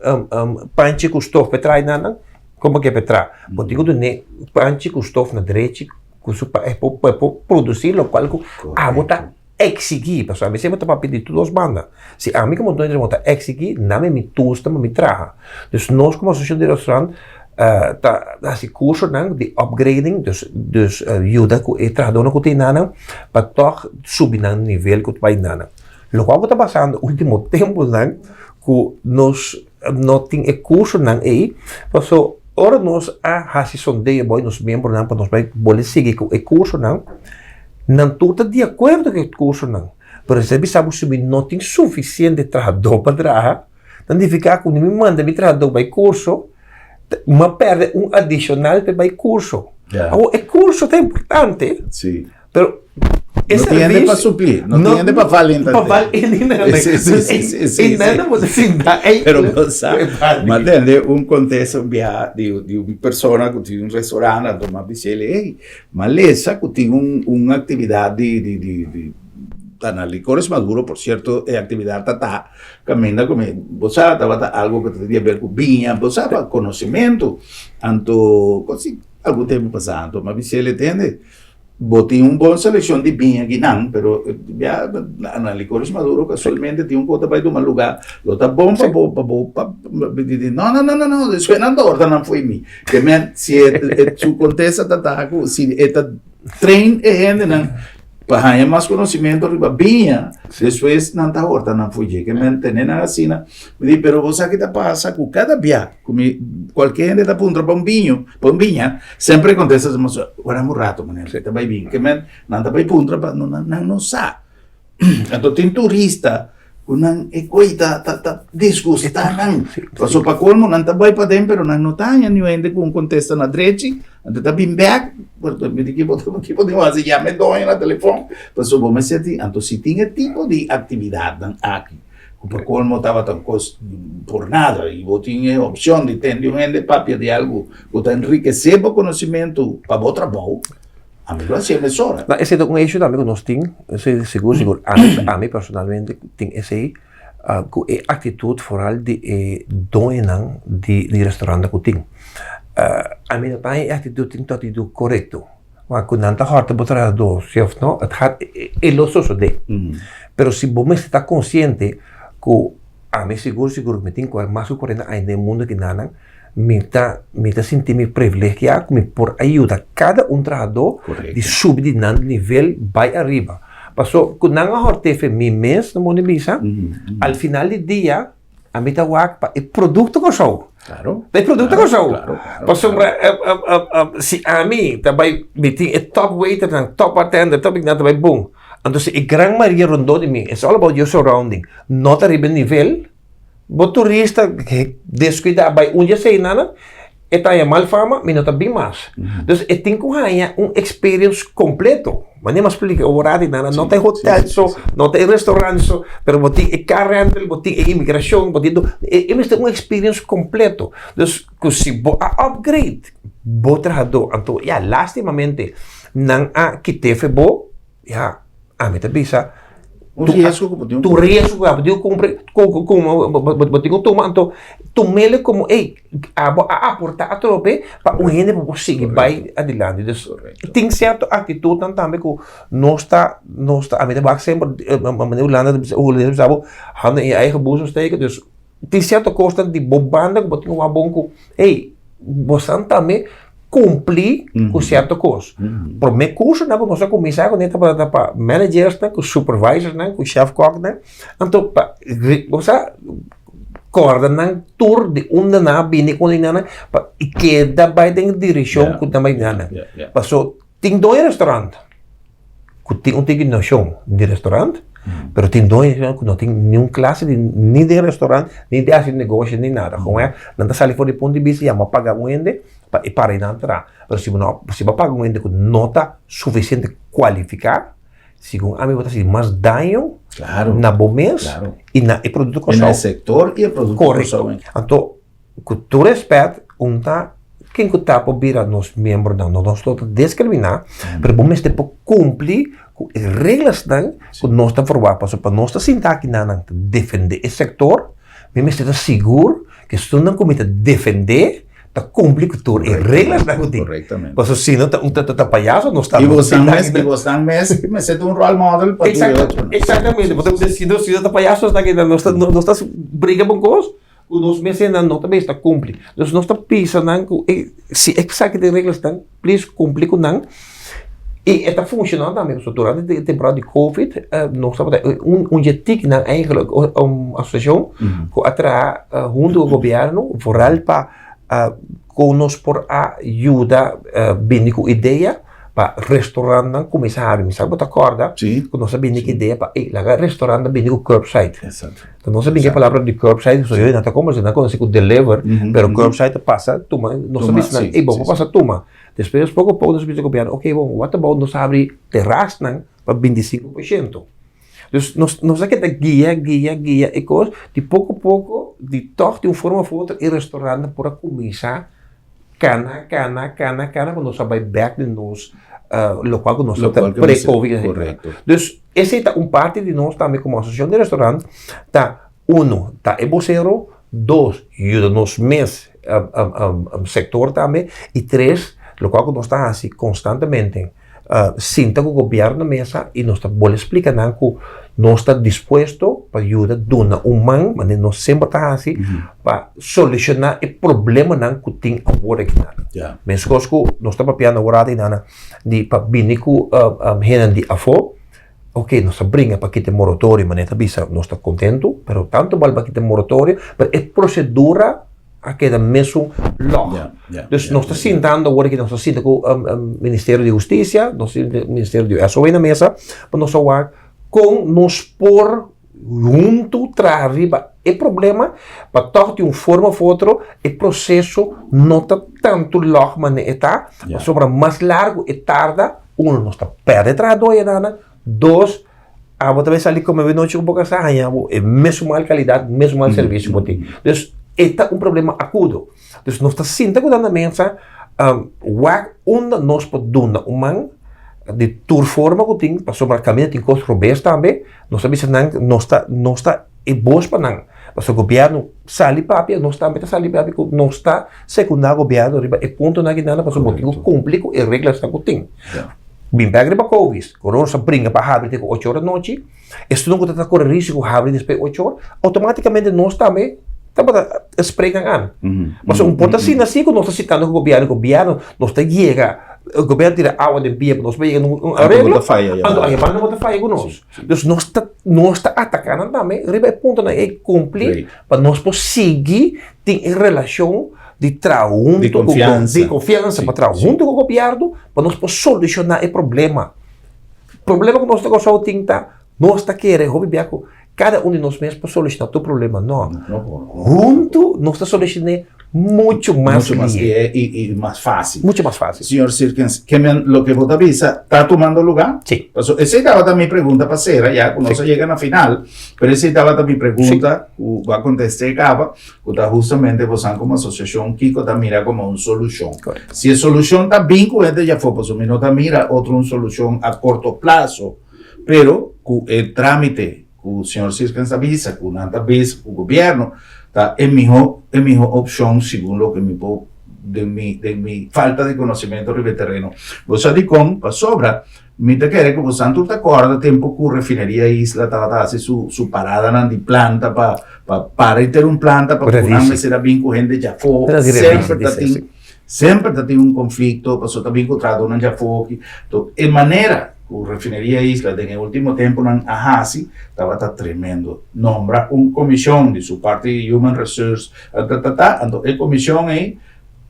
panchi ku stof pa e traha einan, kon bo ke pa e traha? Bo tin ku dun'é panchi ku stof na drechi ku su pa e por pa e por produsí lokual ku abo ta exigí. Pasobra ami semper ta papia di tur dos banda. Si ami komo dueño di restaurant ta exigí, nami mi tools ta pa mi traha. Dus nos komo asosiashon di restaurant ta hasi kursonan di upgrading, dus dus yuda ku e trahadónan ku tin nan pa tòg subi nan nivel ku ta bai nan. Lokual ku ta pasando último tempunan ku nos no tin e kursonan ei, paso ora nos a hasi sondeo bai nos miembronan pa nos bai bolbe sigui ku e kursonan, nan tur ta di akuerdo ku e kursonan, pero si ta bisa bo si mi no tin sufisiente trahadó pa traha, Ta nifiká ku mi manda mi trahadó bai kurso, mi a pèrdè un adishonal pa e bai kurso. Awor, e kurso ta importante, pero e No tin hende pa suplí, no tin hende pa val hende. Pa val hende. Sí, sí, sí, sí, sí. I nan bo ta sinta ei. Pero bo sa, mi a tende un kontesta un biaha di un persona ku tin un restaurant, anto mi a bis'é, ey, mi a lesa ku tin un aktividat di di di ta na Licores Maduro, por sierto e aktividat ta ta Caminda cu mi, bo sa tabata algo cu ta di haber cu biña, bo sa pa conocimento, anto cosi algun tempo pasa, anto mi a bisa el, tende, bo tin un bon seleccion di biña akinan, pero ya na Licores Maduro casualmente tin un cos ta bay tuma lugar, lo ta bon pa bo, pa bo, pa, mi di, no, no, no, no, no, despues nan ta orda nan fo'i mi, ke men si e su contesta ta ta cu si e ta train e hendenan Pa haña mas conocimiento riba biña, despues nan ta horta nan fuye. Ke men tene nan asina. Mi di, pero bo sa ki ta pasa ku kada bia ku mi, kualke hende ta puntra pa un biño, pa un biña, semper e kontesta ta mos, wara un rato meneer, ta bai bin. Ke men nan ta bai puntra pa nan no sa. Anto tin turista Ku nan e koi ta ta ta disgustá nan. Pasobra pa kolmo nan ta bai paden pero nan no ta haña niun hende ku un kontesta na drechi. Anto ta bin bèk, mi di kibo kibo tin wak hasi yama e doño na telefòn pasobra bo mester tin. Anto si tin e tipo di aktividatnan aki ku pa kolmo tabata un kos por nada i bo tin e opshon di tende un hende papia di algu ku ta enrikesé bo konosimentu pa bo trabou. Ami lo hasié mesora. No, esei ta un issue tambe ku nos tin, esei sigur sigur, ami ami personalmente tin esei ku e aktitut foral di e doñonan di di restaurantnan ku tin. Ami no ta haña e aktitut tin ta aktitut korekto, ma ku nan ta hòrta bo trahadó si òf no, et gaat e lo sosodé. Pero si bo mester ta konsiente ku ami sigur sigur mi tin mas ku kuarenta aña den e mundu kinanan, Mi ta mi ta sinti mi privilegiá ku mi por a yuda kada un trahadó di subi di nan nivel bai ariba. Paso ku nan a hòrt'é fe mi mes, no moni bisa, al final di dia ami ta wak pa e produkto Kòrsou. Claro. Ta e produkto Kòrsou. Claro, claro. Pasobra si ami ta bai mi tin e top waiternan, top bartender, top nan ta bai bon. Anto si e gran mayoria rondó di mi, it's all about your surrounding, no ta riba e nivel, Bo turista descuida bay un dje eseinan, e ta haña mal fama, mi no ta bin mas. Dus e tin cu haña un experience completo. Manera mi a splica ora di nan, no ta e hotel so, no ta e restaurant so, pero bo tin e car rental, bo tin e inmigracion, bo tin tur. E mester un experience completo. Dus cu si bo a upgrade bo trahador, anto ya lastimamente nan a kite fe bo, Ya, ami ta bisa, Un riesgo ku bo tin. Tu riesgo ku bo tin ku kumpra, ku ku ku bo tin ku tuma, anto tum'el komo ey, abo a aportá atrobe pa un hende por sigui bai adilanti. Dus tin sierto aktitutnan tambe ku nos ta, nos ta, ami ta wak semper manera Hulanda ta bisa, hulandes ta bisa bo, handen in je eigen boezem steken, dus tin sierto kosnan di bo banda ku bo tin ku wak bon ku, ey, bosan tambe kumpli ku sierto kos. Promé kursonan ku nos a kuminsá kuné tabata pa managersnan, ku supervisorsnan, ku chèfkòknan. Anto pa bo sa kòrda nan tur di unda nan a bini ku nan pa i keda bai den e direkshon ku nan bai nan. Paso tin doño restaurant ku tin un tiki noshon di restaurant, pero tin doño ku no tin niun klase di ni den restaurant, ni di hasi negoshi, ni nada. Kon e nan ta sali for di punto di bista ya bo a paga un hende pa e para einan traha. Pero si bo no si bo a paga un hende ku no ta sufisiente kualifiká, segun ami bo ta hasi mas daño na bo mes i na e produkto Kòrsou. I na e sektor i e produkto Kòrsou. Korekto. Anto Ku tur respet, un ta ken ku ta por bira nos miembronan. No nos no ta diskriminá, pero bo mester por kumpli ku e reglasnan ku nos ta forwá. Pasobra pa nos ta sinta aki nan ta defendé e sektor, mi mester ta sigur ku esunnan ku mi ta defendé ta kumpli ku tur e reglasnan ku tin. Pasobra si no ta un ta payaso nos ta. I bosnan mes, i bosnan mes mester ta un role model pa tur e otronan. Eksaktamente. Pasobra si no ta payaso nos ta aki nan, nos ta briga pa un kos. Ku nos mesenan no ta bes ta kumpli. Dus nos ta pisa nan ku e si esaki ta e reglasnan, please kumpli ku nan. I e ta funshoná tambe pasobra durante e temporada di covid nos tabata un un dje tiknan eigenlijk un asosiashon ku a traha huntu ku gobièrnu vooral pa kon nos por a yuda bini ku idea pa restaurantnan kuminsá habri. Mi sa ku bo ta kòrda ku nos a bini ku idea pa ey laga restaurantnan bini ku curbside. Entonces nos a bini ku e palabra di curbside pasobra yoy nan ta komo nan konosé ku deliver pero curbside ta pasa tuma nos a bisa nan ey bo por pasa tuma. Despues poko poko nos a bisa gobièrnu oke bon what about nos habri terasnan pa 25%. Dus nos nos a keda guia guia guia e kos di poko poko di tòg di un forma òf otro e restaurantnan por a kuminsá Cana, cana, cana, cana cu nos a bay bek den nos locual cu nos ta pre-covid. Correcto. Dus esey ta un parti di nos tambe como asociacion di restaurant ta uno ta e bocero, dos yuda nos mes sector tambe y tres locual cu nos ta haci constantemente Sinta ku gobièrnu na mesa i nos ta bolbe splika nan ku nos ta dispuesto pa yuda duna un man, manera nos semper ta hasi, pa solushoná e problemanan ku tin awor aki nan. Meskos ku nos ta papiando awor aki nan di pa bini ku hendenan di afó, oke nos ta bringa pa kita e moratorio, manera ta bisa nos ta kontentu, pero tantu bal pa kita e moratorio, pero e prosedura a keda mesun log. Dus nos ta sintando awor aki, nos ta sinta ku Ministerio di Hustisia, nos sinta ku Ministerio di SOA na mesa, pa nos a wak kon nos por huntu traha riba e problema pa tòg di un forma òf otro e proseso no ta tantu log manera e ta, pasobra mas largu e tarda, uno, nos ta pèrdè trahadó ayadana, dos, Abo ta bay sali come be nochi cu bo casa haña bo e mesun mal calidad, mesun mal servicio bo tin. Dus e ta un problema acudo. Dus nos ta sinta cu nan na mesa wak unda nos por duna un man di tur forma cu tin, pasobra caminda tin cos robes tambe, nos ta bisa nan nos ta nos ta e bos pa nan. Pasobra gobierno sali papia, nos tambe ta sali papia cu nos ta secunda gobierno riba e puntonan aki nan pasobra bo tin cu cumpli cu e reglasnan cu tin. Bin bek riba Covis, ku nos a bringa pa habri te ku ocho or anochi, estunan ku ta kore risiko habri despues ocho or, outomatikamente nos tambe tabata spreek nan an. Pasobra un por ta asina si ku nos ta sitando ku gobièrnu, gobièrnu nos ta yega. Gobierno tira awa den pia pa nos por yega na un areglo, anto ahi banda bo ta faya ku nos. Dus nos ta nos ta ataka nan tambe riba e puntonan ei kumpli pa nos por sigui tin e relashon di traha hunto ku di konfiansa pa traha hunto ku gobierno pa nos por solushoná e problema. Problema ku nos na Kòrsou tin ta nos ta kere hopi bia ku Kada un di nos mes por solushoná tur problema, no. Huntu nos ta solushoné muchu mas Mucho mas lihe i mas fásil. Muchu mas fásil. Señor Sirkens, ke men loke bo ta bisa ta tumando lugá? Sí. Paso esei tabata mi pregunta pa sera ya ku nos a yega na final, pero esei tabata mi pregunta ku bo a kontest'é kaba, ku ta hustamente bosan komo asosiashon kiko ta mira komo un solushon. Si e solushon ta bin ku hende djafó, pasobra mi no ta mira otro un solushon a korto plaso. Pero ku e trámite ku señor Sirkens a bisa, ku nan ta bisa ku gobièrnu, ta e mihó e mihó opshon segun loke mi por den mi den mi falta di konosementu riba e tereno. Bo sa dikon? Pasobra mi ta kere ku bosan tur ta kòrda tempu ku Refineria Isla tabata hasi su su paradanan di planta pa pa para henter un planta pa ku nan mester a bin ku hende djafó. Semper ta tin Semper ta tin un konflikto pasobra ta bin ku trahadónan djafoki. Anto e manera ku Refineria Isla den e último tempunan a hasi tabata tremendo. Nombra un komishon di su parti di Human Resource ta ta ta, anto e komishon ei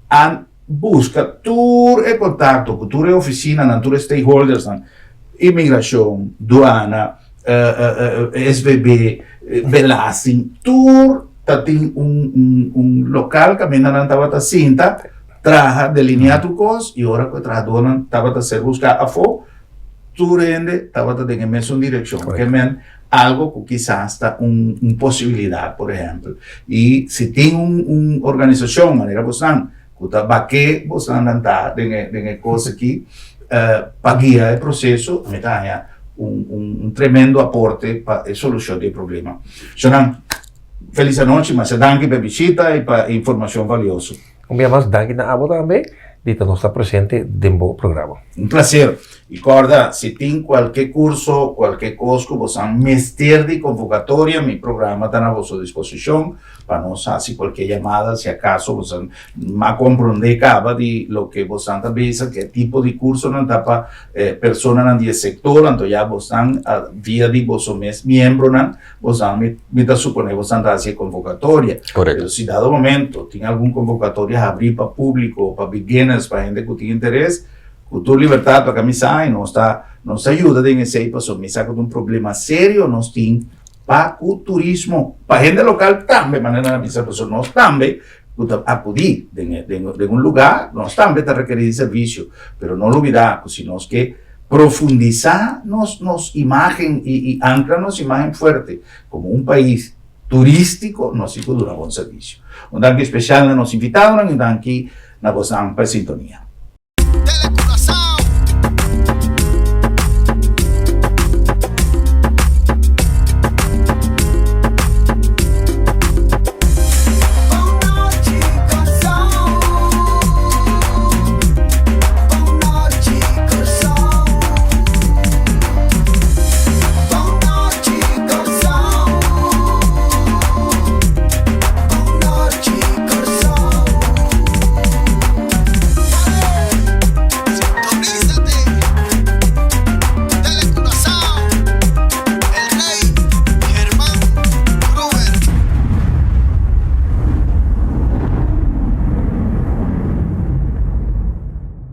a buska tur e kontakto ku tur e ofisinanan, tur e stakeholdersnan, imigrashon, duana, SVB, belasting, tur ta tin un un lokal kaminda nan tabata sinta traha, delineá tur kos i ora ku e trahadónan tabata ser buská afó, tur hende tabata den e mesun direkshon. Ke men algo ku kisas ta un un posibilidat, por ehèmpel. I si tin un un organisashon manera bosnan ku ta baké bosnan nan ta den e den e kos aki pa guia e proseso, mi ta haña un un tremendo aporte pa e solushon di e problema. Shonan, felis anochi, masha danki pa e bishita i pa e informashon valioso. Un bia mas danki na abo tambe di ta nos ta presente den bo programa. Un placer. I kòrda, si tin kualke kurso, kualke kos ku bosan mester di konvokatoria, mi programa ta na boso disposishon pa nos hasi kualke yamada si akaso bosan a komprondé kaba di loke bosan ta bisa, ke tipo di kursonan ta pa personanan di e sektor, anto ya bosan via di boso mes miembronan bosan mi ta suponé bosan ta hasi e konvokatoria. Pero si dado momento tin algun konvokatoria habrí pa públiko, pa beginners, pa hende ku tin interes, Ku tur libertat pa kamisá i nos ta nos ta yuda den esei pasobra mi sa ku ta un problema serio nos tin pa ku turismo, pa hende lokal tambe manera nan a bisa pasobra nos tambe ku ta akudí den e den den un lugá nos tambe ta rekerí di servisio pero no lubidá ku si nos ke profundisá nos nos imágen i i ankra nos imágen fuerte komo un pais turístiko nos tin ku duna bon servisio. Un danki spesial na nos invitadonan i un danki na bosnan pa e sintonia.